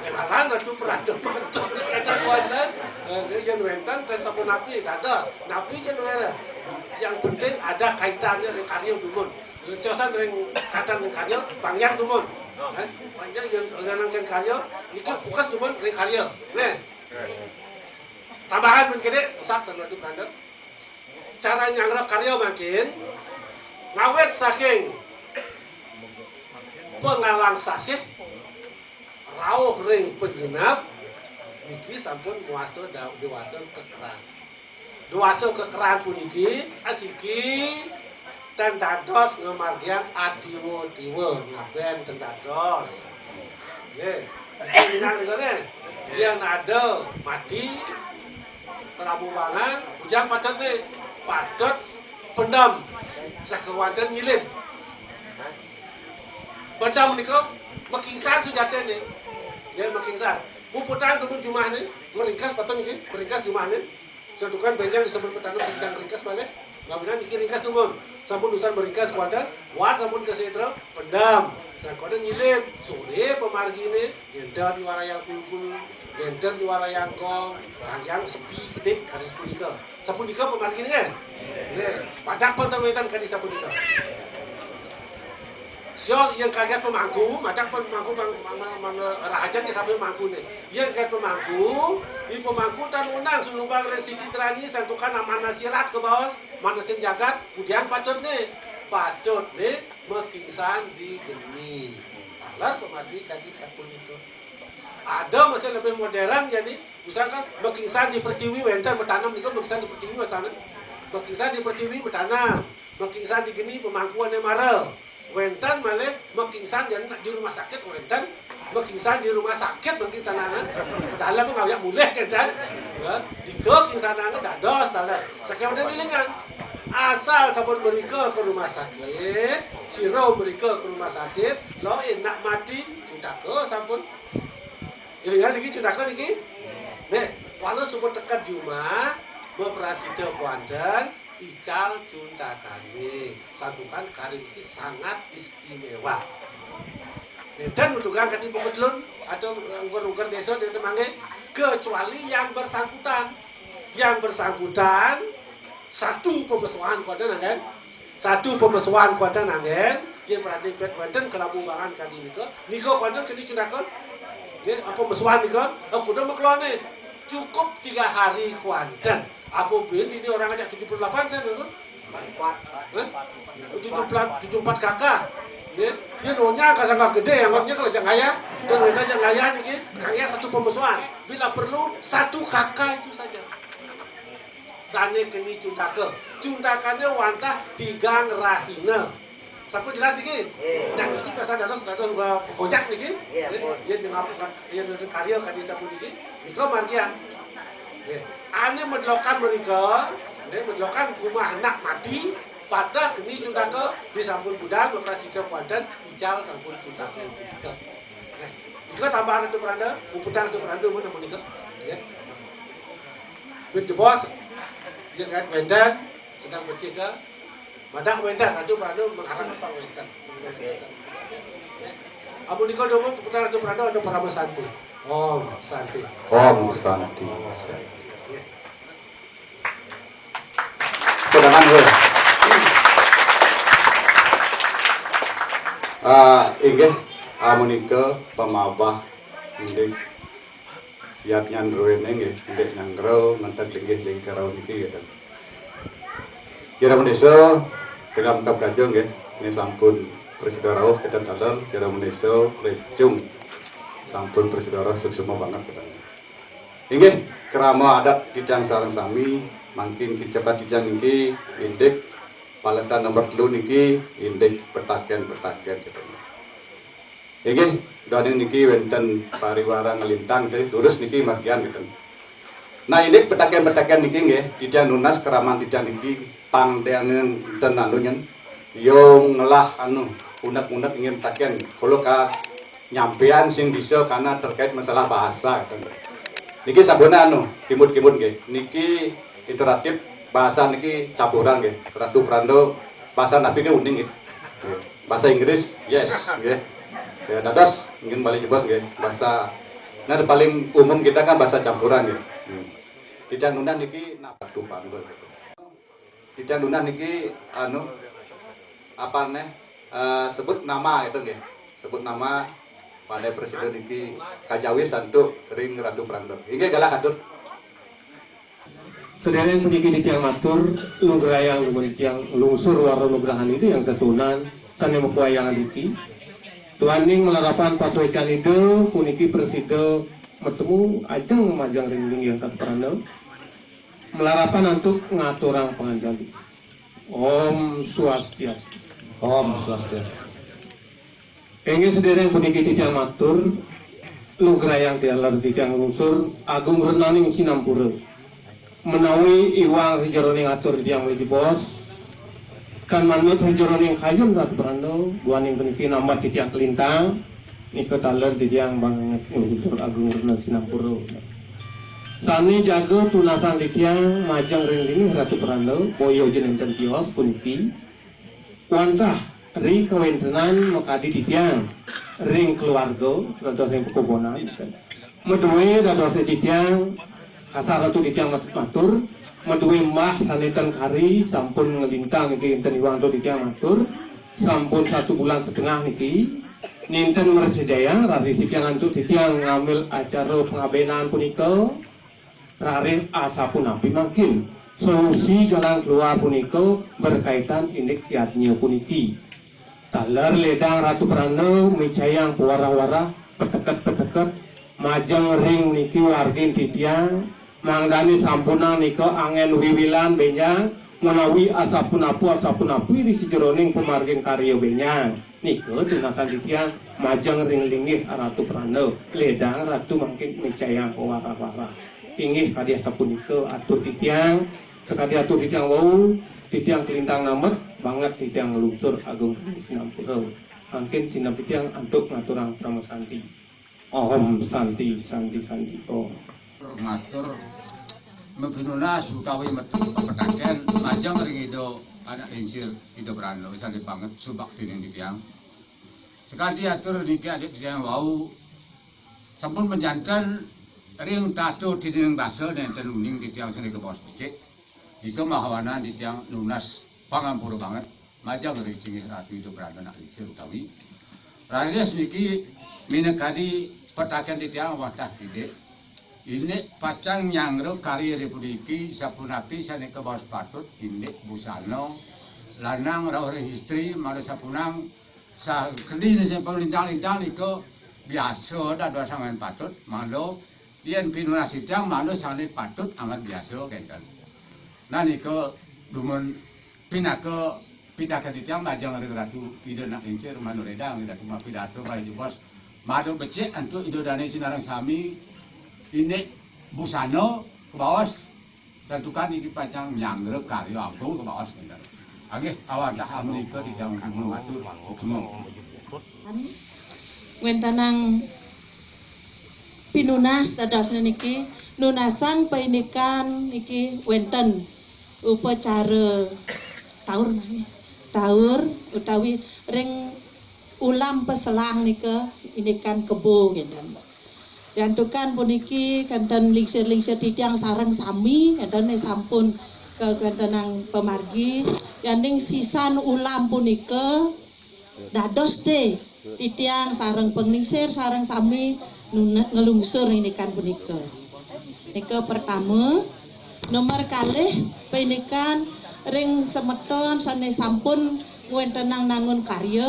Kenalan Ratu Pranda mantuk nika wenten. Eh, yen wenten ten sapunapi, dados. Napi jen wenten. Yang penting ada kaitannya ring karya dumun. Siosan ring kaitan ring karya, panjang dumun. Eh, panjang yen ngenangken karya, niki fokus dumun ring karya. Nggih. Tambahan pun kene, usap sandwatu kandel. Cara nyanggra karya mangkin, ngawit saking pangalang sasih, rauh ring panyineb, niki sampun muasta da-, dewasa kekeran. Dewasa kekeran puniki asiki ten dados ngamargiang atiwa-tiwa, ngaben ten dados. Nggih. Niki nika nggih. Yen ada mati, kelabubangan, ujang patut nih, patut pendem, sakewanten nyilib. Pendem nika makingsan sujatine. Ya, makingsan. Muputang dumun jumahne, meringkas patut niki, meringkas jumahne. Santukan benjang disebut petanam sedang ringkas malih. Bangunan niki ringkas dumun. Sampun usan meringkas kuanten, wan sampun ke setra, pendem. Sangkone nyilib, sore pamargine, ngenten di warayang kulkul, ngenten di warayang gong, kaliang sepi kedik, kadi sapunika. Sapunika pamargine, nggih? Nggih, madak pun terwetan kadi sapunika. Sio yang kaget pemangku, madak pun pemangku, mang-, mang-, mang-, rahaja nggih sambil mangku nih. Yang kaget pemangku, di pemangku tan unang sulumbang resiki terani santukan amanah sirat ke bawah, manasin jagat, kudiang patut nih. Patut nih, makingsan di geni. Taler pamargi kadi sapunika. Ada masih lebih modern, jadi misalkan makingsan di pertiwi wenten matanam nika, makingsan di pertiwi matanam. Makingsan di pertiwi matanam. Makingsan di geni pemangkuan yang mara. Wenten malih makingsan di, di rumah sakit wenten. Makingsan di rumah sakit makingsanangan. Padahal mah ngawiak mulih kan. Ya, dika kingsanangan dados taler. Saking wenten ilingan. Asal sampun mrika ke rumah sakit, sira mrika ke rumah sakit, lo enak mati, cutaka sampun. Ilingan niki cutaka niki. Nek, wala suba teka jumah, maprasida kuanten, ical cuntakane. Santukan kari niki sangat istimewa. Nenten nutugang kadi buku telun atau uger-uger desa nenten mangke, kecuali yang bersangkutan. Yang bersangkutan satu pemesuhan kuanten anggen. Satu pemesuhan kuanten anggen, yen prade pet wenten kelabubangan kadi nika. Nika kuanten kadi cuntakon. Nggih, apa mesuhan nika? Oh, kuda makelone. Cukup tiga hari kuanten. Apa bin dini orang ajak tujuh puluh delapan sen niku? Hah? Tujuh puluh delapan, tujuh puluh empat K K. Nggih. Yen nyonya kasangka gede, anggapnya kalau ajak ngayah, dan wenten ajak ngayah niki, kangge satu pemesuhan. Bila perlu, satu K K itu saja. Sane keni cuntaka. Cuntakane wantah tigang rahina. Sampun jelas niki? Nggih. Nah, niki pasal dados, dados, eh, pekojak niki. Nggih, nggih, ampun. Yen dengan, yen dengan karya kadi sampun niki, nika margian. Nggih. Ane medlokan mrika, nggih, medlokan rumah anak mati, pada keni cuntaka disampun budal, maprasida kuanten, ical sampun cuntaka punika. Nggih. Nika tambahan Ratu Pranda, puputang Ratu Pranda, mana menika? Nggih. Wit jebos, yen kan wenten, sedang becik ke, madang wenten, Ratu Pranda mengharap apa wenten. Amun nika dongeng putar Ratu Pranda ada parama santi. Om Santi. Om Santi. Nggih. Pedangan, weh. Ah, inggih, amunika pamabah indik yatnyan druene nggih, indik nyanggra ngenteg linggih ring karau niki, gitu. Jero Mandesa, tengah mengkap gajah nggih, ini sampun prasida rauh kita taler, Jero Mandesa, Lecung. Sampun prasida rauh suksma banget katanya. Inggih, krama adat titiang sareng sami, mangkin kicepat titiang niki indik paletan nomor telu niki indik petaken-petaken katanya. Inggih, daning niki wenten pariwara nglintang teh, durus niki margian ngeten. Nah, indik petaken-petaken niki nggih, titiang nunas kraman titiang niki pang ten anu nyen. Yo ngelah anu, unek-unek ingin petaken. Kula ka nyampean sing bisa karena terkait masalah bahasa ngeten. Niki sabuna anu, kimut-kimut nggih. Niki interaktif bahasa niki campuran nggih. Ratu Pranda bahasa napi ke uning nggih. Bahasa Inggris, yes, nggih. Ya, dados mungkin paling jebos nggih. Bahasa, nah, paling umum kita kan bahasa campuran nggih. Hmm. Titiang nunas niki napa tuh, Pak? Titiang nunas niki anu apa nih? Eh, sebut nama itu nggih. Sebut nama pada presiden niki kajawi santuk ring Ratu Pranda. Inggih galah atur. Sedereng puniki titiang matur, nugrayang dumun titiang lungsur wara nugrahan Ida Hyang Setuhunan sane makuayang riki. Duaning malarapan pasuécan Ida puniki prasida matemu ajeng majeng ring linggih Ratu Pranda. Malarapan antuk ngaturang panganjali. Om Swastiastu. Om Swastiastu. Inggih sadéréng puniki titiang matur, lugrayang taler titiang nglungsur agung renaning sinampura. Menawi iwang sajeroning atur titiang malih jebos, tan manut sajeroning kayun Ratu Pranda, duaning puniki nambat titiang kalintang, nika taler titiang banget nglungsur agung rena sinampura. Sané jaga tunasang titiang majeng ring linggih Ratu Pranda, boya ja nénten tios puniki. Wantah ri kawéntenan makadi titiang ring keluarga, dados ring pakubonan. Madué dados titiang, kasar antuk titiang mat-, matur, madué mbah sané ten kari sampun nglintang niki ten iwang antuk titiang matur, sampun satu bulan setengah niki, nénten mrasidayang raris titiang antuk titiang ngambil acara pangabénan punika. Raris asapunapi mangkin solusi jalan keluar punika berkaitan indik yadnya puniki. Taler ledang Ratu Pranda micayang pawarah-warah, peteket-peteket, majeng ring niki wargin titiang, mangdané sampunang nika anggén wiwilan bénjang, menawi asapunapu-asapunapi ri sajeroning pamargin karya bénjang. Nika tunasang titiang majeng ring linggih Ratu Pranda, ledang Ratu mangkin micayang pawarah-warah. Inggih kadi asapunika atur titiang, sakadi atur titiang wau, titiang kalintang nambat banget titiang nglungsur agung sinampura. Mangkin sineb titiang antuk ngaturang parama santi. Om Santi, Santi, Santi, Om. Matur mapinunas utawi metu pepetaken majeng ring Ida Anak Lingsir, Ida Pranda, sane banget subaktining titiang. Sakadi atur niki adik titiang wau, sampun menjanten ring tata tining basa nenten uning titiang sane kebos becik. Nika mahawanan titiang nunas pangampura banget majeng ring singgih Ratu Ida Pranda Anak Lingsir utawi. Raris niki minakadi petaken titiang wantah tidik. Indik pacang nyanggra karya ring puniki sapunapi sane kabaos patut indik busana lanang rauh ring istri mara sapunang sakadi sane panglintang-lintang nika biasa dados angan patut mangda yen pinunas titiang mangda sane patut angan biasa kenten. Nah nika dumun pinaka pitaken titiang majeng ring Ratu Ida Anak Lingsir Manuredang, Ratu mapidarta malih jebos madu becik antuk Ida Dane sinareng sami indik busana kabaos santukan niki pacang nyanggra karya agung kabaos kenten. Nggih, awadah amunika titiang dumun matur. Sumangga. Wentenang pinunas dadosne niki, nunasang paindikan niki wenten upacara taur nggih. Taur utawi ring ulam paselang nika indikan kebo kenten. Diantukan puniki kenten lingsir-lingsir titiang sareng sami kenten sampun kawentenang pamargi. Yaning sisan ulam punika dados te titiang sareng panglingsir sareng sami nune-, nglungsur indikan punika. Nika pertama, nomor kalih paindikan ring semeton sane sampun ngwentenang nangun karya.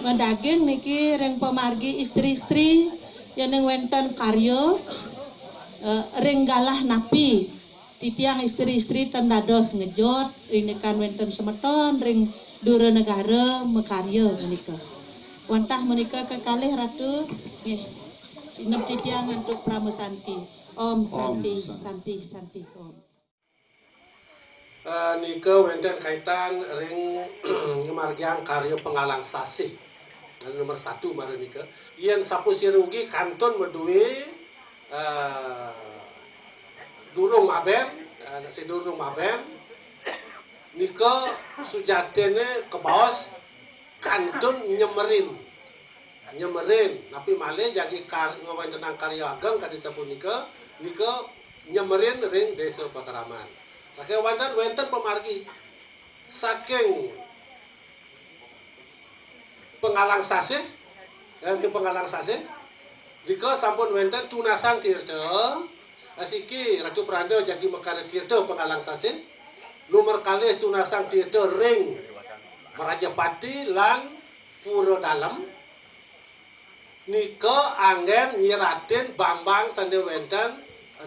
Madaging niki ring pamargi istri-istri yening wenten karya, eh, ring galah napi. Titiang istri-istri ten dados ngejot, indikan wenten semeton ring dura negara makarya menika. Wantah menika kekalih Ratu, nggih. Sineb titiang antuk parama santi. Om Santi, Santi, Santi, Om. Eh, nika wenten kaitan ring ngamargiang karya panggalang sasih. Nomor satu mara nika. Yen sapasira ugi kantun madue, eh, durung maben, eh, si durung maben, nika sujatinne kabaos kantun nyemerin. Nyemerin, napi malih jagi kar-, ngwentenang karya ageng kadi sapunika, nika nyemerin ring Desa Pakraman. Saking wenten, wenten pamargi saking Panggalang Sasih, saking Panggalang Sasih, nika sampun wenten Tunasang Tirta, asiki Ratu Pranda jagi makarya Tirta Panggalang Sasih, nomor kalih Tunasang Tirta ring Mrajapati lan Pura Dalem nika anggen nyiratin bambang sane wenten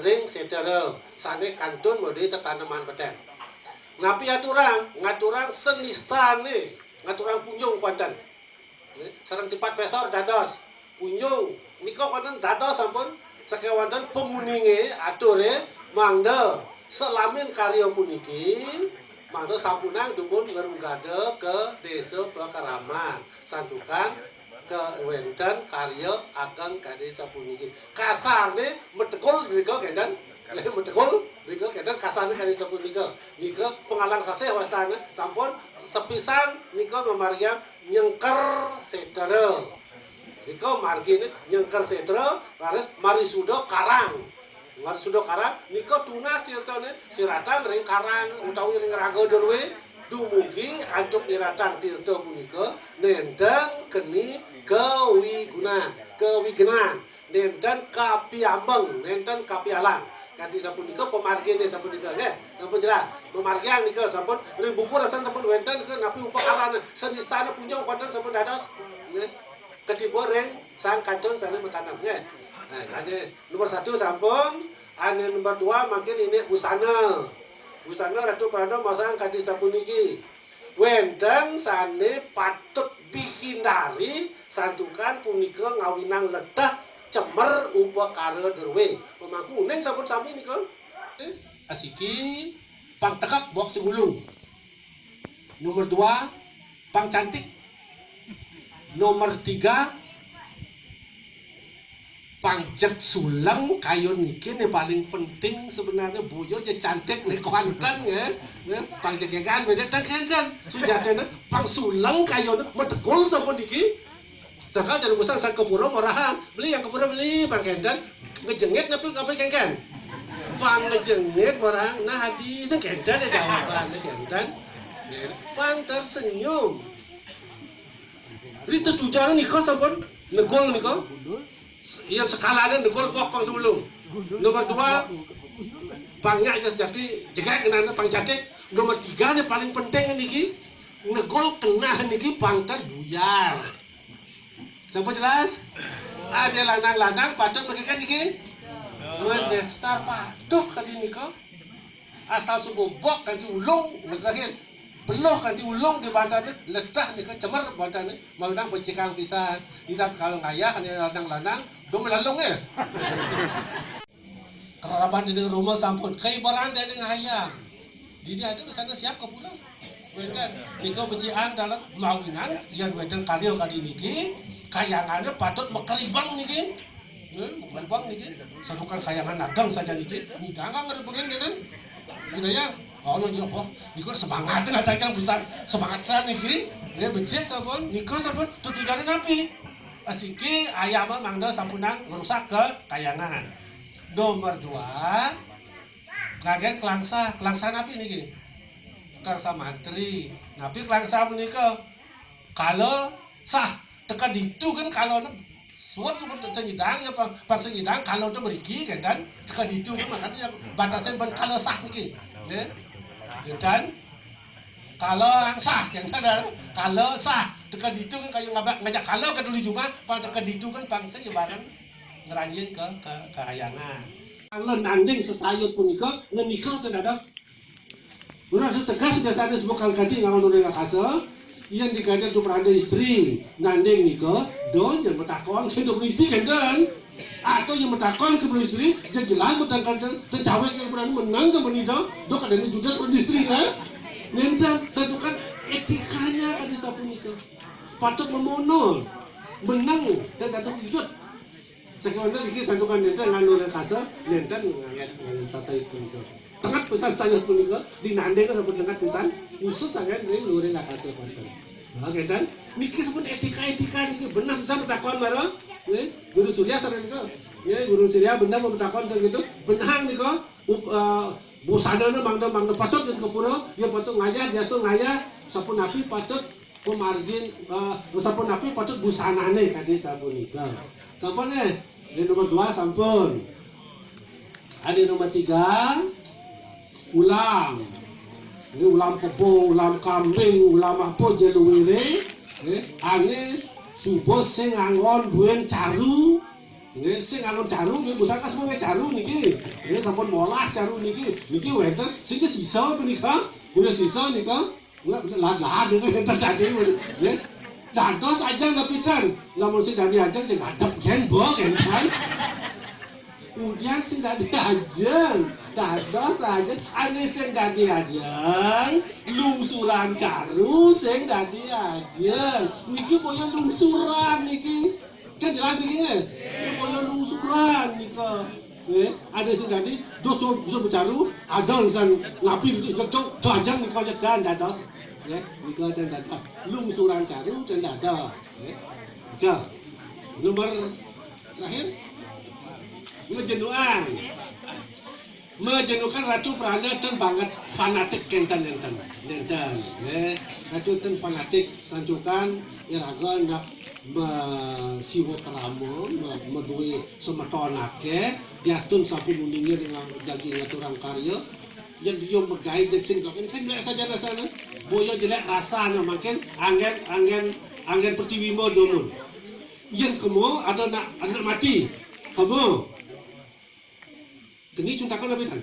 ring sedera sane kantun madué tetaneman beten. Napi aturang? Ngaturang senistane, ngaturang punjung kuanten. Nggih, sareng tipat pesor dados punjung. Nika wonten dados sampun sakewanten pamuninge ature mangda salamin karya puniki mangda sampunang dumun ngrugada ka desa Pakaraman santukan kewenten karya ageng kadi sapuniki. Kasarne metekul nika kenten. Metekul nika kenten kasarne kadi sapunika. Nika pangalang sasih wastane sampun sepisan nika mamargiang nyengker setra. Nika margine nyengker setra, raris marisuda karang. Marisuda karang nika tunas tirtane siratang ring karang utawi ring raga derwe dumugi antuk nyiratang tirta punika nenten keni kawigunan, kawigenan, nenten kapiambeng, nenten kapialang. Kanti sapunika pamargine sapunika nggih, sampun jelas. Pamargian nika sampun ring buku rasan sampun wenten ke napi upakarane senistane punjung wonten sampun dados nggih. Ketiba ring sang kantun sane matanem nggih. Nah, ane nomor satu sampun, ane nomor dua mangkin ini busana. Busana Ratu Pranda masang kanti sapuniki. Wenten sane patut dihindari santukan punika ngawinang leteh cemer upakara derwe. Pemangku uning sampun sami nika. Asiki pang tekek bok sing ulung. Nomor dua, pang cantik. Nomor tiga, pang jeg suleng kayun niki ne paling penting sebenarnya boya je cantik ne kuanten ya. Ya, pang jeg gegan beda tak kenten. Sujatene pang suleng kayun metekul sampun niki. Saka jalu kusan sang kepura morahan. Beli yang kepura beli pang kenten. Ngejengit napi napi kengken. Pang ngejengit morahang nah adi sing kenten ya jawaban kenten. Pang tersenyum. Rita tujar nika sampun negul nika. Yang sekalane negul kok pang dulu. Nomor dua, pang nyak jas jati jegat kenana pang cantik. Nomor tiga ni paling penting niki negul kenah niki pang terbuyar. Sampun jelas? Ada lanang-lanang patut begikan niki. Mendestar patuh kadi nika. Asal subobok kanti ulung ngetahin. Peluh kanti ulung di bantane letah nika cemer bantane. Maunang becikang pisan. Idap kalau ngayah ni lanang-lanang dong melalung ya. Keraraban dene ruma sampun kaibaran dene ngayang. Dini ada di sana siap ke pulang. Wenten nika becian dalam mawinan yang wenten karya kali niki kayangane patut mekeribang niki. Eh, mekeribang niki. Satukan kayangan ageng saja niki. Nidang kan ngerebengin kenten. Nidaya. Oh ya, ya, wah, niku semangat dengan tajam besar. Semangat saya niki. Ya becik sampun. Nika sampun tutujane napi? Asiki ayam mangda sampunang ngerusak ke kayangan. Nomor dua, ngagen kelangsa. Kelangsa napi niki? Kelangsa mantri. Napi kelangsa menika? Kala sah teka ditu kan kala suat suat teka nyidang ya pang pang sing nyidang kala tu meriki kan dan teka ditu kan makanya batasan ban kala sah niki. Ya. Ya kan? Kala sah kan ada kala sah teka ditu kan kayu ngabak ngajak kala ke dulu jumah pang teka ditu kan pang sing barang ngeranjing ke ke kahayangan. Kalau nanding sesayut punika menika ke dadas. Ora tegas biasane sebekal kadi ngawan ora ngakasa, yen digadet tu pranda istri, nanding nika, do yen metakon ke do istri kenten. Atau yen metakon ke istri, yen jelas metakon ten cawes ke pranda menang sama nida, do kadane judas pranda istri ne. Nenten satukan etikanya kadi sapunika. Patut memono, menang dan dadak uyut. Sakewanten niki santukan nenten ngan luring kasa, nenten ngan ngan sasait punika. Tengat pisan sayuh punika dinanding sampun tengat pisan khusus saking ring luring kasa wonten. Nah, ngeten niki sampun etika-etika niki benar pisan betakon mara nggih Guru Surya sareng nika. Nggih Guru Surya benar betakon sakitu benang nika up- eh, busanana mangda mangda patut ring kepura, ya patut ngayah, jatuh ngayah, sapunapi patut pamargin eh, sapunapi patut busanane kadi sapunika. Sampun eh, di nomor dua sampun. Adi nomor tiga ulam. Ini ulam kebo, ulam kambing, ulam apa jeluwire. Nggih, ane suba sing angon duwen caru. Nggih, sing angon caru nggih, pusaka semua nggih caru niki. Nggih, sampun molah caru niki. Niki wenten sing sisa punika. Punya sisa nika. Nggih, lah, lah, niki enten tadi, nggih. Dados ajeng nepitan. Lamun sing dadi ajeng sing ngadep gen, bo, gen, kan. Udian sing dadi ajeng, dados ajeng, ane sing dadi ajeng, lungsuran caru sing dadi ajeng. Niki boya lungsuran niki. Kan jelas niki, nggih? Niki boya lungsuran nika. Nggih, ane sing dadi, dos bisa becaru, adol sang napi do, do, do ajeng nika nyedan dados. Nggih, nika ten dados. Lungsuran caru ten dados. Nggih. Nika. Nomor terakhir, mejenuan. Mejenukan Ratu Prana ten banget fanatik kenten nenten. Nenten, nggih. Ratu ten fanatik santukan iraga nak me-, siwa krama, me-, meduwe semeton akeh, diastun sampun uninge dengan jagi ngaturang karya. Yen dia megai jeg sing doken kan jelek saja rasane. Boya jelek rasane makin anggen, anggen, anggen pertiwi mo domun. Yen kemo ada nak, anak mati. Kemo. Keni cuntaka napi tan?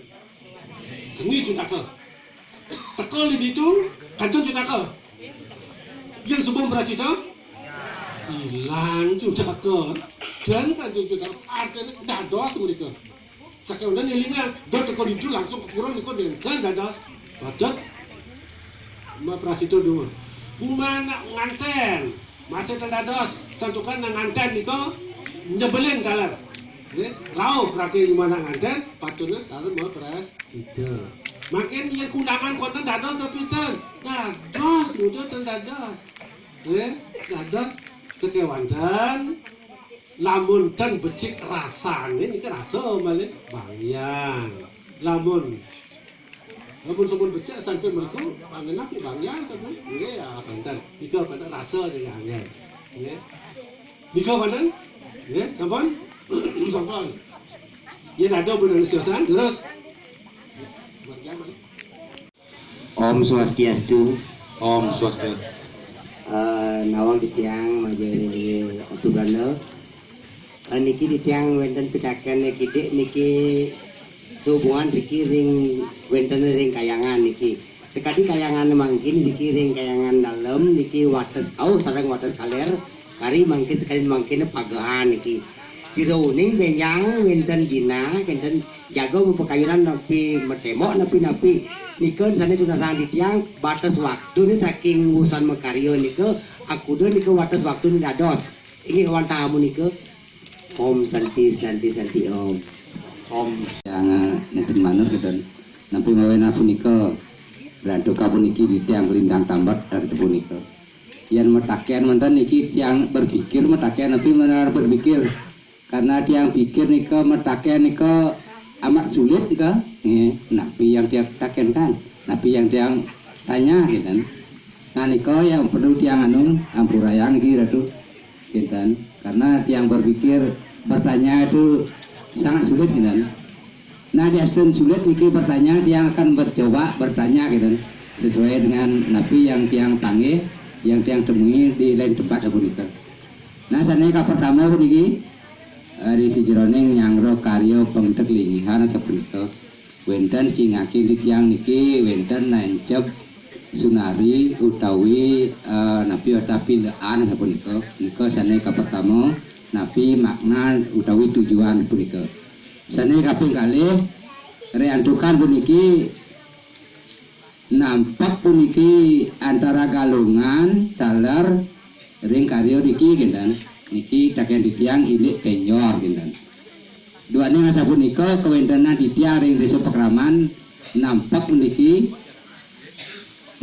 Keni cuntaka. Teka li ditu, kantun cuntaka. Yen suba pracita, ilang cuntaka. Dan kantun cuntaka. Artine dados mereka. Sakewanten elingan, dot teka ditu langsung ke pura nika nenten dados. Patut maprasita dua. Kuman nak nganten, masih ten dados. Santukan nak nganten nika nyebelin taler. Nggih, rauh rake kuman nak nganten, patutne taler maprasita. Makin yen kundangan konten dados napi ten? Dados, mudah ten dados. Nggih, dados sakewanten. Lamun ten becik rasane niki rasa malih bangyang. Lamun, lamun sampun becik santen mriku, pangen napi bangyang sampun? Nggih, ya, banten. Nika banten rasa niki angel. Nggih. Nika banten? Nggih, sampun? Sampun. Yen ada pun siosan, terus. Bangyang malih. Om Swastiastu. Om Swastiastu. Eh, nawang titiang majeng ring Ratu Prana. Eh, niki titiang wenten pitaken niki dik niki sehubungan riki ring wenten ring kayangan niki. Sakadi kayangan mangkin riki ring kayangan dalem niki wates kauh sareng wates kaler. Kari mangkin sakadi mangkin pagehan niki. Sira uning benjang wenten jinah, wenten jaga mapakayunan napi matembok napi-napi. Nika sane tunasang titiang bates waktune saking wusan makarya nika akuda nika wates waktune dados. Inggih wantah amunika. Om Santi, Santi, Santi, Om. Om. Yang, eh, nenten manut kenten. Napi mawen punika. Rantuka puniki titiang lintang tambet, eh, punika. Yen mataken wonten niki tiang berpikir mataken napi menar berpikir. Karena tiang pikir nika mataken nika amat sulit nika. Nggih, napi yang tiang taken kan? Napi yang tiang tanya gitu. Nah, nika yang perlu tiang anu ampurayang niki Ratu. Kinten. Karena tiang berpikir bertanya itu sangat sulit kinten. Nah, diastun sulit niki bertanya, tiang akan mencoba bertanya kinten. Sesuai dengan napi yang tiang panggih, yang tiang temui di lain tempat sapunika. Nah, sane kapertama puniki, eh, ri sajeroning nyanggra karya pengtek linggihan sapunika. Wenten cingakin titiang niki wenten nancep sunari utawi, eh, napi wasta pilekan sapunika. Nika sane kapertama, napi makna utawi tujuan punika. Sane kaping kalih, riantukan puniki nampek puniki antara galungan taler ring karya niki kinten. Niki taken titiang indik penjor kinten. Duaning asapunika kawentenan titiang ring desa Pakraman nampek puniki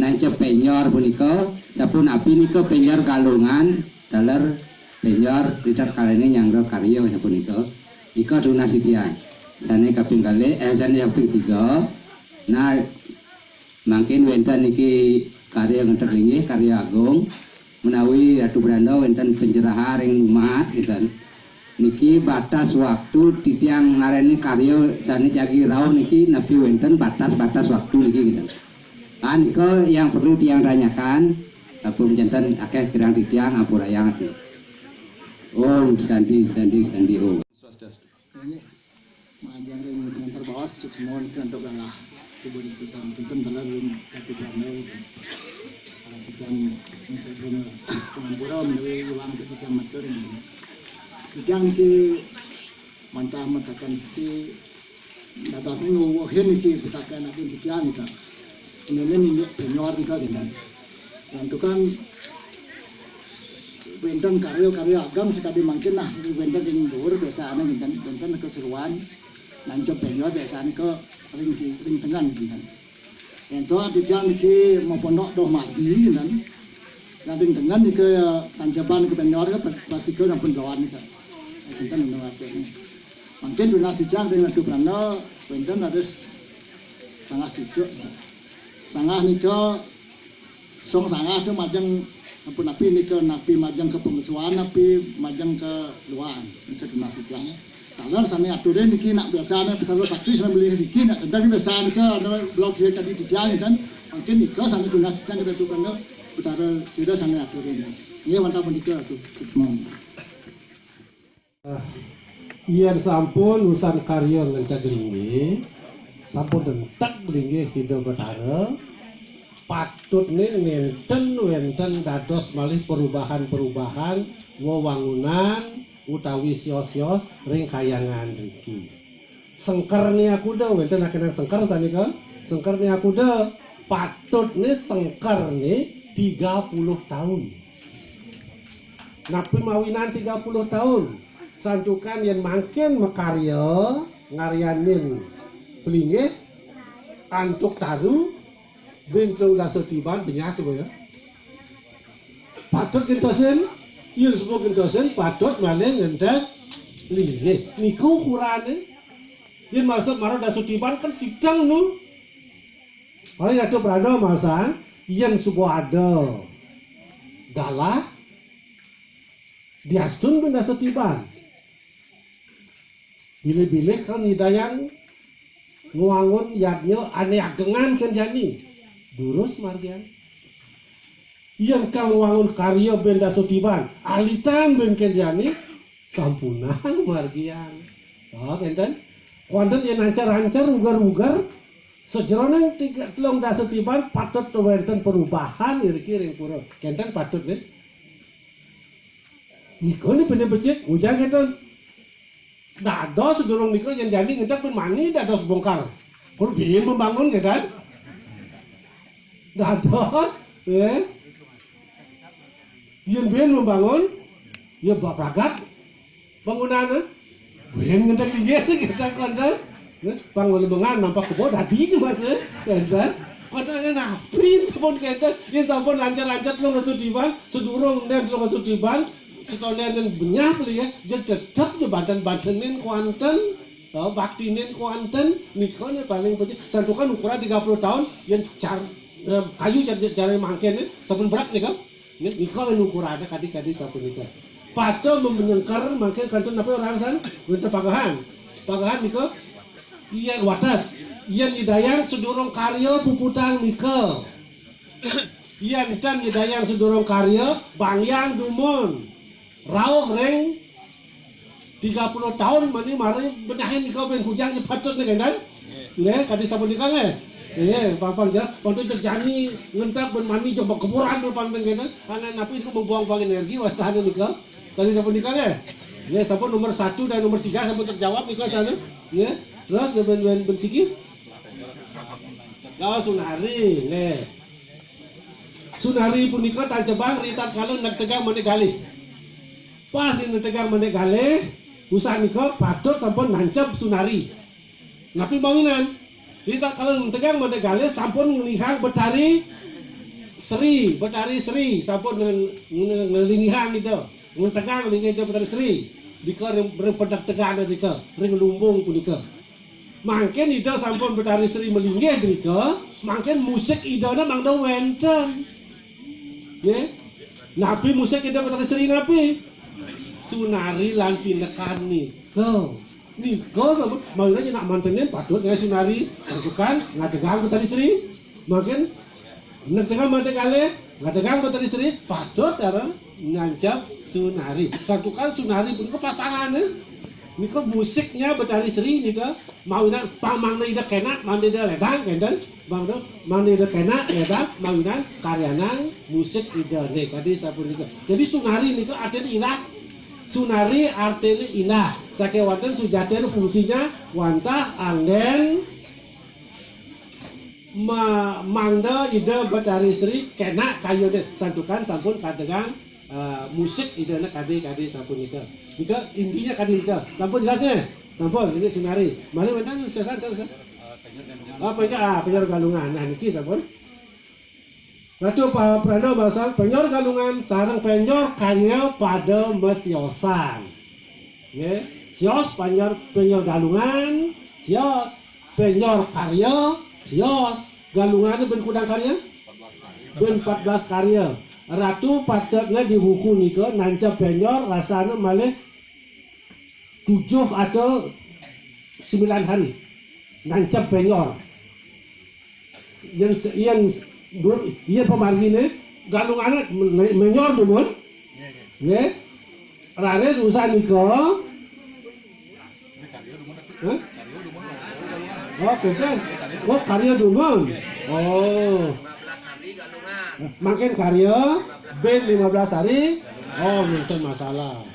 nancep penjor punika, sapunapi nika penjor galungan taler penjor ritatkalaning nyanggra karya sapunika. Nika tunas titiang. Sane kaping kalih, eh, sane kaping tiga. Nah, mangkin wenten niki karya ngenter linggih, karya agung. Menawi Ratu Branda wenten pencerahan ring umat, kinten. Niki batas waktu titiang ngareni karya sane jagi rauh niki napi wenten batas-batas waktu niki, kinten. Ah, nika yang perlu tiang tanyakan. Sampun janten akéh kirang titiang ampurayang ati. Om Santi Santi Santi Om. Swastiastu. Inggih. Majeng ring pinantar baos suksma niki antuk galah. Coba diputar, mungkin telah ring Ratu Pranda. Kalau kita mencoba pengampura melalui iwang untuk kita matur. Titiang niki mantah mataken siki dados nguwuhin niki pitaken agung titiang nika. Niki indik penyor nika dinten. Santukan wénten karya-karya ageng sakadi mangkin nah wénten ring dhuwur biasane dinten, wénten keseruan nancep penyor biasane ke ring ki-, ring tengen dinten. Ento titiang niki mapondok doh margi dinten. Ring tengen nika ya tancepan ke penyor ke pas nika sampun doan nika. Dinten nika artine. Mangkin tunas titiang ring Ratu Pranda wénten dados sanggah cucuk. Sanggah nika song sanggah tu majeng ampun napi nika napi majeng ke pembesuan napi majeng ke luan nika tunas titiang. Taler sami aturin niki nak biasane petara sakti sami beli niki nak tentang biasa nika ada blok dia tadi titiang kan mungkin nika sami tunas titiang kita tu kan petara sida sami aturin. Ini wantah menika tu. Semua. Ah, yen sampun urusan karya ngenteg linggih, sampun entek linggih Ida Betara, patutne nenten wenten dados malih perubahan-perubahan wewangunan utawi sios-sios ring kayangan riki. Sengkerne akuda, wenten akenang sengker sanika? Sengkerne akuda, patutne sengkerne tiga puluh tahun. Napi mawinan tiga puluh tahun? Santukan yen mangkin makarya ngaryanin pelinggih antuk taru, bin telung dasa tiban benyah suba ya. Patut gentosin, yen suba gentosin patut malih ngenteg linggih. Niku ukurane. Yen maksud mara dasa tiban kan sidang nu. Paling ada berada masa yen suba ada galah diastun bin dasa tiban. Bilih-bilih kan nyidayang ngwangun yadnya ane agengan kan jani. Durus margian. Yen kang ngwangun karya ben dasa tiban, alitan ben kan jani, sampunang margian. Oh, kenten. Wonten yen ancer-ancer, uger-uger, sajeroning tiga, telung dasa tiban patut wenten perubahan iriki ring pura. Kenten patut, nggih. Nika ni pene becik, ujar kenten. Dados sedurung nika yen jani ngedek pun mani dados bongkar. Pun biyen membangun, kenten. Dados, eh. Yen biyen membangun, ya bak pragat bangunan, eh. Biyen ngedek inggih, kenten, kenten. Eh, pang lebengan nampak kebo dadi tu, Mas, eh. Kenten. Kenten, nah, prin sampun kenten. Yen sampun lancar-lancar telung dasa tiban, sedurung nen telung dasa tiban, setonden nen benyah beli ya, yen tetep ya banten-bantenin kuanten, eh, baktinin kuanten, nika ne paling penting. Santukan ukuran tiga puluh tahun, yen car-, eh, kayu car-, cara mangkin, eh, sampun berat nika. Nika, nika anu ukurane kadi-kadi sapunika. Patut menyengker mangkin kantun napa orang san? Wenten pagahan. Pagahan nika yen wates. Yen nyidayang sedurung karya puputang nika. Yen ten nyidayang sedurung karya, bangyang dumun. Rauh ring tiga puluh tahun mani mari benahin nika ben kujang je patut nih kan? Nggih, kadi sapunika nggih. Nggih, pang-pang ya, untuk terjani ngentak ben mani coba keburan pang ben kenten. Karena napi niku membuang-buang energi wastane nika. Kadi sapunika nggih. Nggih, sampun nomor satu dan nomor tiga sampun terjawab nika sana. Nggih. Terus ben ben, ben siki. Ya, Sunari, nggih. Sunari punika tancebang ritatkala negtegang menik galih. Pas ring negtegang menik galih, usan nika patut sampun nancep Sunari. Napi mawinan? Ritatkala negtegang menik galih sampun nglingihang Betari Sri, Betari Sri sampun nge-, nge-, nglingihang Ida, negtegang linggih Ida Betari Sri. Nika ring, ring penegtegan nika, ring lumbung punika. Mangkin Ida sampun Betari Sri malinggih drika, mangkin musik Idane mangda wenten. Nggih. Napi musik Ida Betari Sri napi? Sunari lan pinekan nika. Nika sampun mangda nak mantenin patut nggih Sunari santukan ngadegang Betari Sri. Mangkin negtegang menik galih, Ngadegang Betari Sri patut cara nancep Sunari. Santukan Sunari punika pasangané. Nika musiknya Betari Sri nika mawinan pamangda Ida kénak, mangda Ida ledang, kénten. Mangda, mangda Ida kénak, ledang, mawinan karyanan musik Ida nika. Kadi sapunika. Jadi Sunari nika artiné indah. Sunari artiné indah. Sakéwanten sujatin fungsinya wantah anggén ma-, mangda Ida Betari Sri kénak kayuné, santukan sampun kadegang, eh, musik Ida nika kadi, kadi sapunika. Nika intinya kadi nika. Sampun jelas nggih? Sampun, ini Sunari. Malih wénten sesat terus. Ah, penyor, ah, penyor Galungan. Nah, niki sampun. Ratu Pa-, Pranda maosang penyor Galungan sareng penyor karya pada masiosan. Nggih, sios penyor, penyor Galungan, sios penyor karya, sios Galungan ben kudang karya? Ben empat belas karya. Ratu patutnya di buku nika nancep penyor rasanya malih tujuh atau sembilan hari. Nancep penyor. Yén, yén, yén pamarginé Galungané men-, menyor dumun. Nggih. Raris usan nika. Hah? Oh, kénten. Oh, karya dumun. Oh. Mangkin karya ben lima belas hari. Oh, nenten masalah.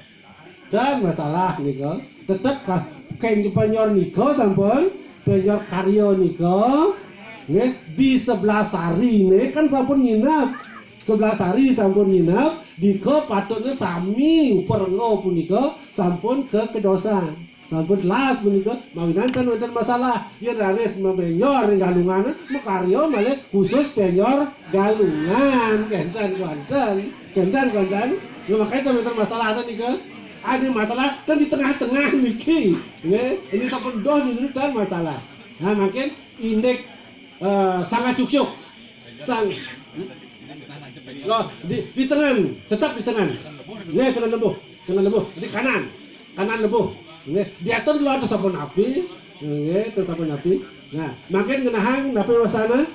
Dan masalah nika tetep ka-, kén penyor nika sampun, penyor karya nika nggih di sebelas hari nika kan sampun nginep. Sebelas hari sampun nginep, nika patutnya sami uperengga punika sampun kekedosan. Sampun telas punika, mawinan ten wénten masalah. Yén raris mabenyor ring Galungan, makarya malih khusus penyor Galungan. Kénten wénten. Kénten wénten. Ya, makanya ten wénten masalah ten nika. Ada masalah ten di tengah-tengah niki. Nggih, ini sampun doh niki ten masalah. Nah, mangkin indik, eh, sangat cucuk. Sang. Loh, di, di tengen, tetap di tengen. Nggih, tengen lembuh, tengen lembuh. Di kanan, kanan lembuh. Nggih, di atas dulu ada sampun api. Nggih, terus sampun api. Nah, mangkin ngenahang napi wasana?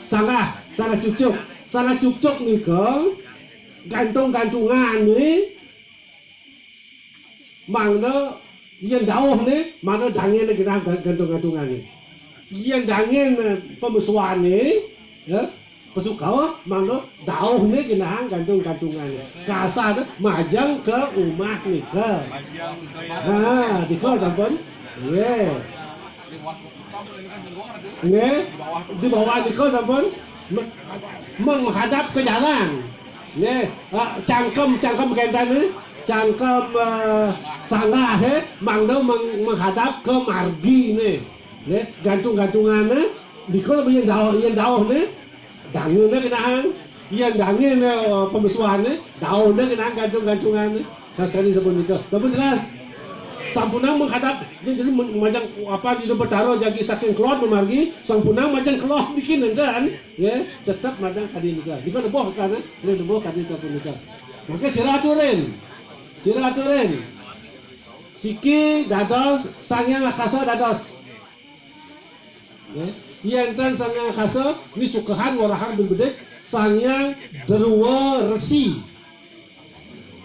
Sanggah, sanggah cucuk. Sanggah cucuk nika gantung-gantungan nih. Mangda yén dauh né, mangda dangin né genah gan-, gantung-gantungané. Yén dangin, eh, pamesuané, ya, pesu kauh, mangda dauh né genahang gantung-gantungané. Kasar majeng ka umah nika. Nah, nika sampun. Nggih. Nggih, di bawah nika sampun me-, menghadap ke jalan. Nggih, ah, cangkem, cangkem kénten nih, cangkem, eh, sanggah, eh, mangda meng-, menghadap ke margi nih. Nggih, gantung-gantungan nih, nika lebih yén dauh, yén dauh nih, dangin nih genahang. Yén dangin, eh, pamesuané, dauhné genahang gantung-gantungané. Nah, sakadi sapunika. Sampun jelas? Sampunang menghadap, jadi men-, majeng apa di Betara jagi saking kelod mamargi, sampunang majeng kelod niki nénten, ya, tetep majeng kadi nika. Nika lebuh sana, lebuh kadi sapunika. Maka sira aturin. Sira aturin. Siki dados, Sang Hyang Akasa dados. Nggih. Yén ten Sang Hyang Akasa, ni sukehan ngorahang ben bedik, Sang Hyang Derwa Resi.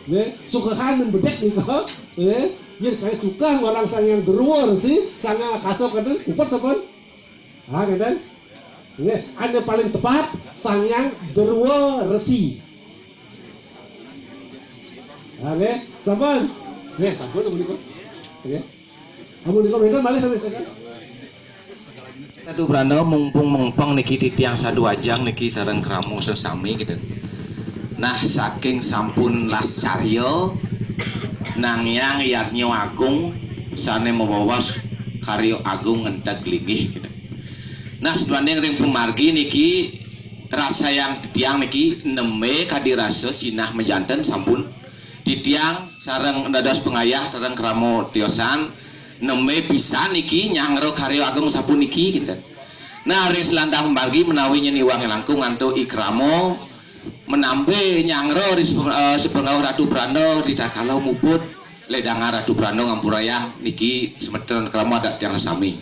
Nggih, sukehan ben bedik nika, nggih. Yén kaya sukeh ngorahang Sang Hyang Derwa Resi, Sang Hyang Akasa kénten, upet sampun? Ha, kénten? Nggih, anu paling tepat, Sang Hyang Derwa Resi. Ha, nggih, sampun? Nggih, sampun, sampun, sampun. Nggih. Amun nika wénten malih sanes, sanes. Ratu Pranda, mumpung mengpeng niki titiang sadu ajeng niki sareng krama sesami gitu. Nah, saking sampun las carya, Sang Hyang Yadnya Agung sané mabaos karya agung ngenteg linggih gitu. Nah, seduaning ring pamargi niki rasayang titiang niki nembé kadi rasa sinah majanten sampun titiang sareng dados pangayah sareng krama tiosan nembé pisan niki nyanggra karya agung sapuniki, kinten. Nah, ring selantang margi menawi nyén iwang langkung antuk i krama menambé nyanggra ri sepeng-, eh, sepengawah Ratu Pranda ritatkala muput ledangan Ratu Pranda ngampurayang niki semeton krama adat tiang sami.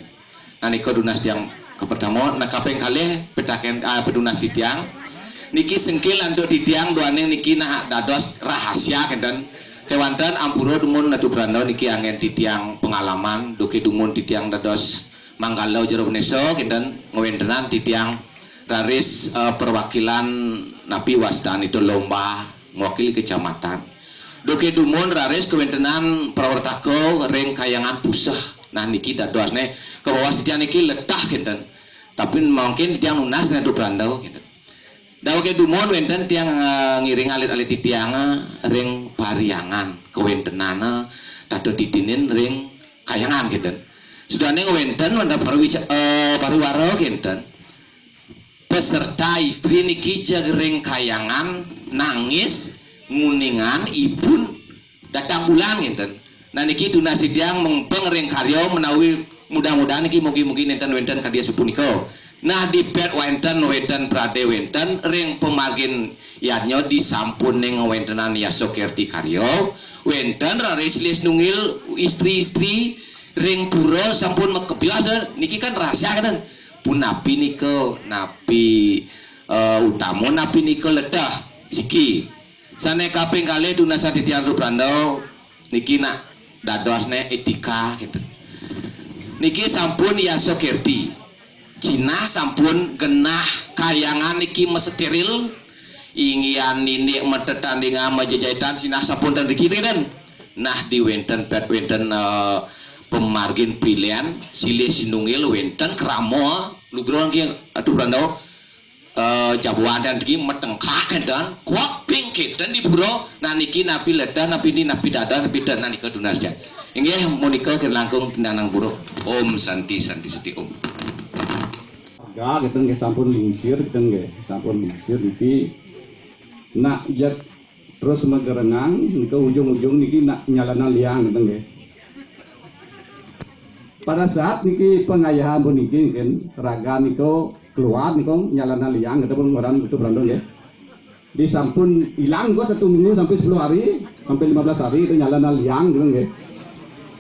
Nah, nika dunas tiang kapertama, nah, kaping kalih pitaken, ah, pedunas titiang. Niki sengkil antuk titiang duaning niki nah dados rahasia kinten. Kewanten ampura dumun Ratu Pranda niki anggen titiang pengalaman, duke dumun titiang dados manggala Jero Benesa kinten ngwentenan titiang raris eh, perwakilan napi wastan itu lomba mewakili kecamatan. Duke dumun raris kewentenan prawartaka ring kayangan puseh. Nah niki dadosne kabawas titiang niki letah kinten. Tapi mungkin titiang nunas Ratu Pranda kinten. Dawege dumun wenten tiang eh, ngiring alit-alit titiang eh, ring pariangan kawentenan eh, tata titinin ring kayangan kinten. Sudane wenten wenten pariwica- eh, pariwara kinten. Peserta istri niki jeg ring kayangan nangis nguningan ipun datang bulan kinten. Nah niki tunas titiang mengpeng ring karya menawi mudah-mudahan niki mugi-mugi nenten wenten kadi sapunika. Nah dipet wenten wenten prade wenten ring pamargin yadnya disampun ning wentenan yasa kerti karya wenten raris lis nunggil istri-istri ring pura sampun makebyas niki kan rahasia kan punapi nika napi eh, utama napi nika letah siki. Sane kaping kalih tunasan titiang Ratu Pranda niki nak dadosne etika gitu. Niki sampun yasa kerti. Jinah sampun genah kayangan niki mesetiril. Inggian nindik metetandingan majejaitan sinah sampun ten riki ten. Nah di wenten pet wenten eh, pemargin pilihan silih sinunggil wenten krama lugra niki Ratu Pranda eh, jabuan dan iki metengkak enten kuak ping enten di pura nah niki napi ledah napi ni napi dadah napi dan nah nika tunas jan. Inggih menika kirang langkung tindanang pura. Om Santi Santi Siti Om. Ya, kita nggih sampun lingsir, kita nggih sampun lingsir niki nak jat terus magerengang nika ujung-ujung niki nak nyalana liang kita nggih. Pada saat niki pengayahan puniki mungkin raga nika keluar nika nyalana liang kita pun ngoran itu berandung ya. Disampun hilang gua satu minggu sampai sepuluh hari, sampai lima belas hari itu nyalana liang gitu nggih.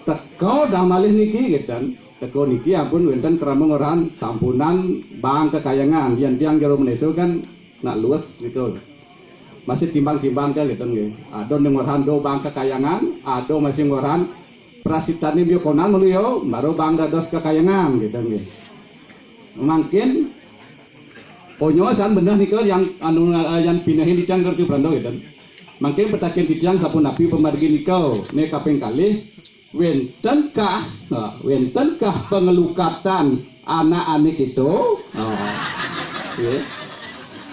Teko dah malih niki gitu. Teko niki ampun wenten krama ngoran sampunan bang kekayangan. Yen tiang jero meneso kan nak luwes gitu. Masih timbang-timbang ke gitu nggih. Ada ning ngoran do bang kekayangan, ada masih ngoran prasitane biokonan mulu yo, baru bang dados kekayangan gitu nggih. Mangkin onyosan bener nika yang anu eh, yang pinahin titiang kerja berandau gitu. Mangkin petakin titiang sapunapi pemargi nika. Ne kaping kalih wentenkah nah, wentenkah pengelukatan anak anik itu? Nah, ya.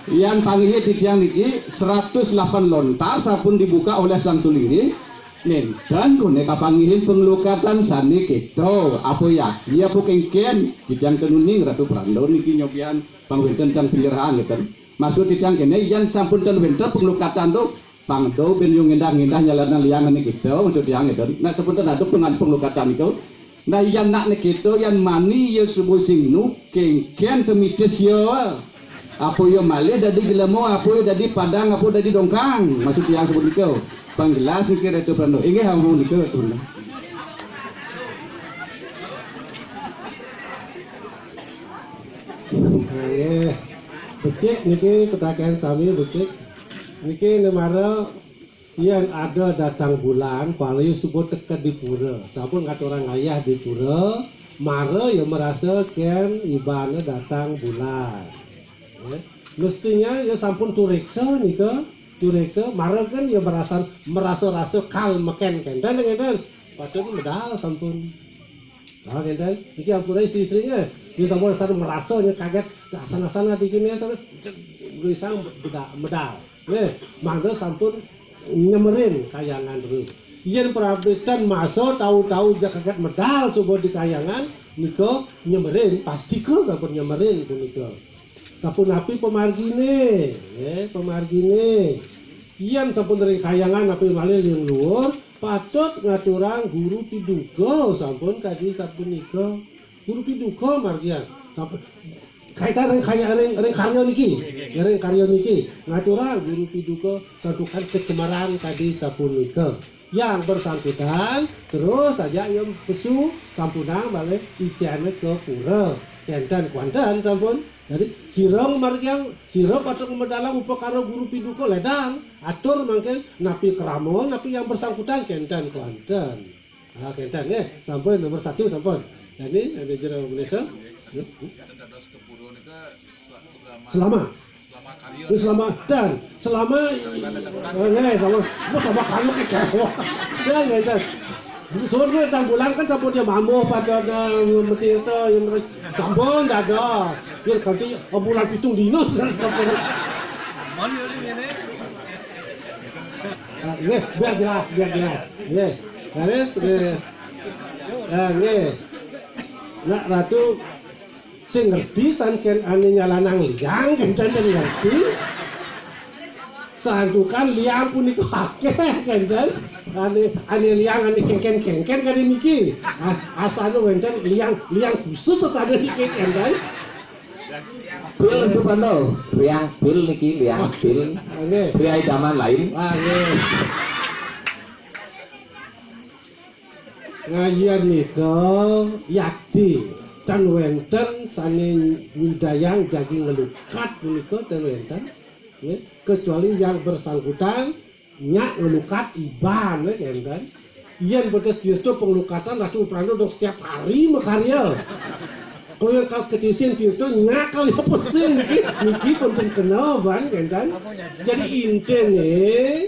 Yang panggih titiang niki seratus delapan lontar sampun dibuka oleh sang sulinggih. Nenten gune kapanggihin pengelukatan sane keto. Apa yaki apa kengken? Titiang kenuning Ratu Prando niki nyobian pangwenten tang penyerahan ngeten. Maksud titiang kene yan sampun ten wenten pengelukatan tu pangdo ben yo ngendah-ngendah nyalanan liang ane keto maksud tiang ngeten. Nak sampun ten ada pengan pengelukatan itu. Nah yan nak ne keto yan mani ya subuh sing nu kengken kemitis ya. Apa ya malih dadi gelemo, apa ya dadi padang, apa dadi dongkang. Maksud tiang sebut itu. Panggelas niki Ratu Prando. Inggih ampun niki Ratu Prando. Nggih. Becik niki petaken sami becik. Niki nemara yang ada datang bulan, pali subuh teka di pura. Sampun ngaturang ayah di pura, mara ya merasa ken ibane datang bulan. Ya. Mestinya ya sampun tureksa nika, tureksa mara kan ya merasa merasa rasa kal meken kenten kenten. Patut medal sampun. Nah, kenten. Niki ampun istri-istrine. Ya sampun rasa merasa nya kaget. Asana-asana dikine terus gelisang medal. Nggih, mangda sampun nyemerin kayangan ru. Yen prabetan masa tau-tau jakagat medal suba di kayangan, nika nyemerin, pastika sampun nyemerin punika. Sapunapi pamargine? Nggih, pamargine. Yen sampun ring kayangan api malih ring luhur, patut ngaturang guru piduka sampun kadi sapunika. Guru piduka margian. Kaitan ring kaya ring, ring karya niki. Ya, ring karya niki. Ngaturang guru piduka santukan kecemaran kadi sapunika. Yang bersangkutan terus saja yang pesu sampunang malih icene ke pura. Kenten kuanten sampun. Jadi sira margiang, sira patut medal upakara guru piduka, ledang atur mangkin napi krama, napi yang bersangkutan, kenten kelanten. Ah, kenten nggih, sampun nomor satu sampun. Jadi ada jero Malaysia. Selama. Ini selama dan selama, eh, nggih, selama, apa selama kalu kecewa. Ya, nggih, dan. Soalnya tanggulan kan sampun dia mambuh pada ada metirta yang sampun dada. Ya, ganti bulan pitung dino. Ah, nggih, biar jelas, biar jelas. Nggih. Garis, nggih. Ah, nggih. Nak Ratu sing ngerti san ken ane nyalanang liang, kenten ngerti. Santukan liang punika akeh, kenten. Ane, ane liang, ane kengken-kengken kade niki. Ah, asane wenten liang, liang khusus sasane niki, kenten. Pil niku pano, liang pil niki, liang pil. Nggih. Pil idaman lain. Ah, nggih. Ngayen nika yakti tan wenten sane nyidayang jagi ngelukat punika tan wenten, nggih, kecuali yang bersangkutan nyak ngelukat iban, nggih, enten. Yen bedes tirta pengelukatan Ratu Pranda dong setiap hari makarya. Kaya kal ketisin tirta nyak kali apa sing niki, niki pun ten kena ban, enten. Jadi intine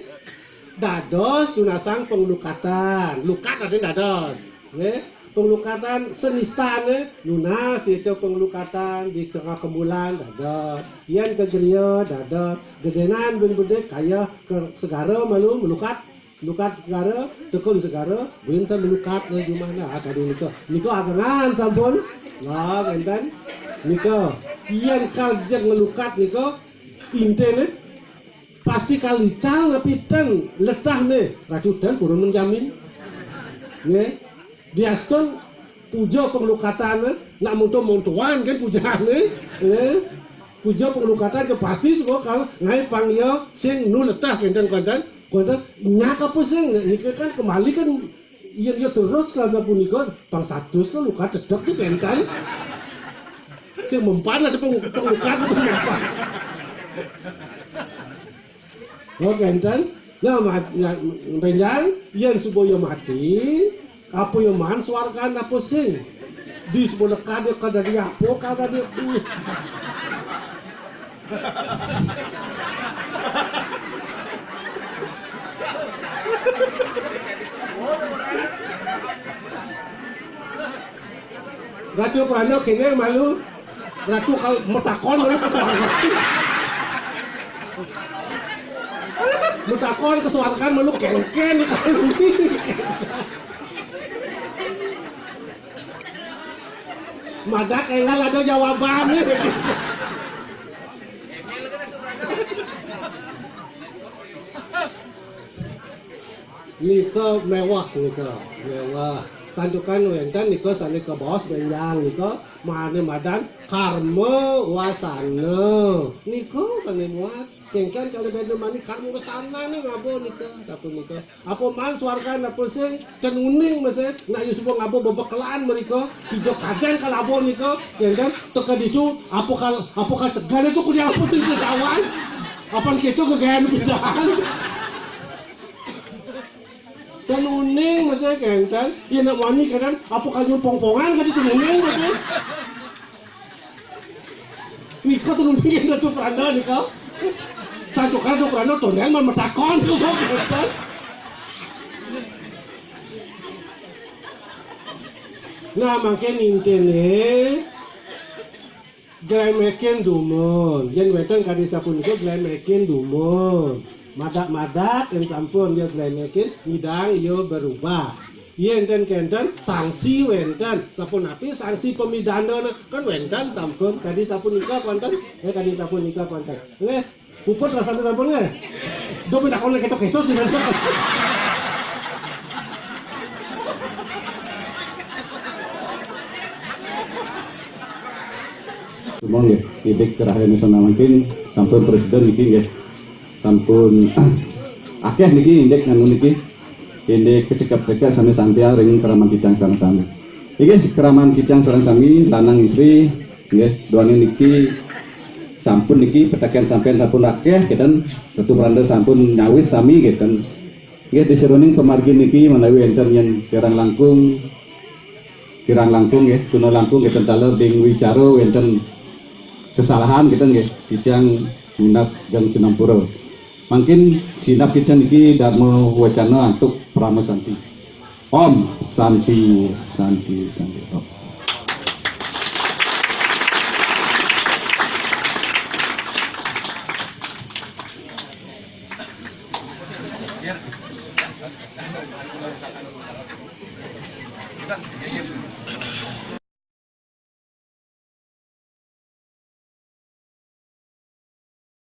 dados tunasang penglukatan. Lukat artine dados. Nggih. Penglukatan senistane nunas tirta penglukatan di kengah kembulan dados. Yen ke griya dados. Gedenan bin bedik kaya ke segara malu melukat. Melukat segara, tekun segara, bin sa melukat le jumahna. Ah, kadi nika. Nika agengan sampun. Lah, enten. Nika. Yen kal jeg ngelukat nika, intine pasti kal ical napi ten letah ne. Ratu ten purun menjamin. Nggih. Diastun puja penglukatan, nak monto-montoan kan pujane, eh? Puja penglukatan ke pasti sego kal ngai pang iya sing nu letah kenten konten, konten nyak apa sing, nika kan kembali kan iya, iya terus lah sapunika pang satus kan luka dedek tu kenten. Sing mempan ada peng-, penglukat tu mempan. Oh, kenten. Nah, ma-, nah, benjang, yen suba ya mati, apa ya man swargan apa sing? Di suba lekad ya kada di apa, kada di, uh. Ratu Pranda kene malu. Ratu kal metakon malu ke swarga. Metakon ke swarga malu kengken. Madak enggal ada jawaban. Nika mewah nika, mewah. Santukan wenten nika sane kabaos benjang nika mane madan karma wasana. Nika sane muat. Kengken kali beda mani karma wasana ne ngaba nika, sapunika. Apa man swargan apa sing ten uning mese, nak ya suba ngaba bebekelan mereka, kija kadang kal aba nika, kengken teka ditu, apa kal, apa kal tegal itu kuliah apa sing sedawan. Apan kita gegayan pidan. Ten uning mesti kenten, ya nak wani kadang apa kaju pongpongan kadi ten uning mesti. Nika ten uning kenten tu peranda nika. Satu kali tu peranda tondel man metakon tu kenten. Nah, mangkin intine Glemekin dumun. Yen wenten kadi sapunika glemekin dumun. Madak-madak yen sampun ya glemekin, midang ya berubah. Yen ten kenten sanksi wenten. Sapunapi sanksi pemidanana? Kan wenten sampun kadi sapunika wenten. Ya kadi sapunika wenten. Nggih. Puput rasane sampun nggih. Do pindah kono ketok-ketok sih. Semua nggih, idik terakhir ini sama mungkin sampun presiden niki nggih. Sampun akeh niki indik nganu niki. Indik kedekat-dekat sami sampeyan ring keraman kidang sami-sami. Nggih, keraman kidang sareng sami lanang istri nggih, duane niki Sampun niki, pitaken sampeyan sampun akeh, keten. Ratu Pranda sampun nyawis sami, keten. Nggih, di sajeroning pamargi niki menawi enten yen kirang langkung, kirang langkung nggih, tuna langkung keten taler ding wicara wenten kesalahan keten nggih, titiang nunas dan sinampura. Mangkin sineb keten niki dharma wacana antuk parama santi. Om Santi, Santi, Santi, Om.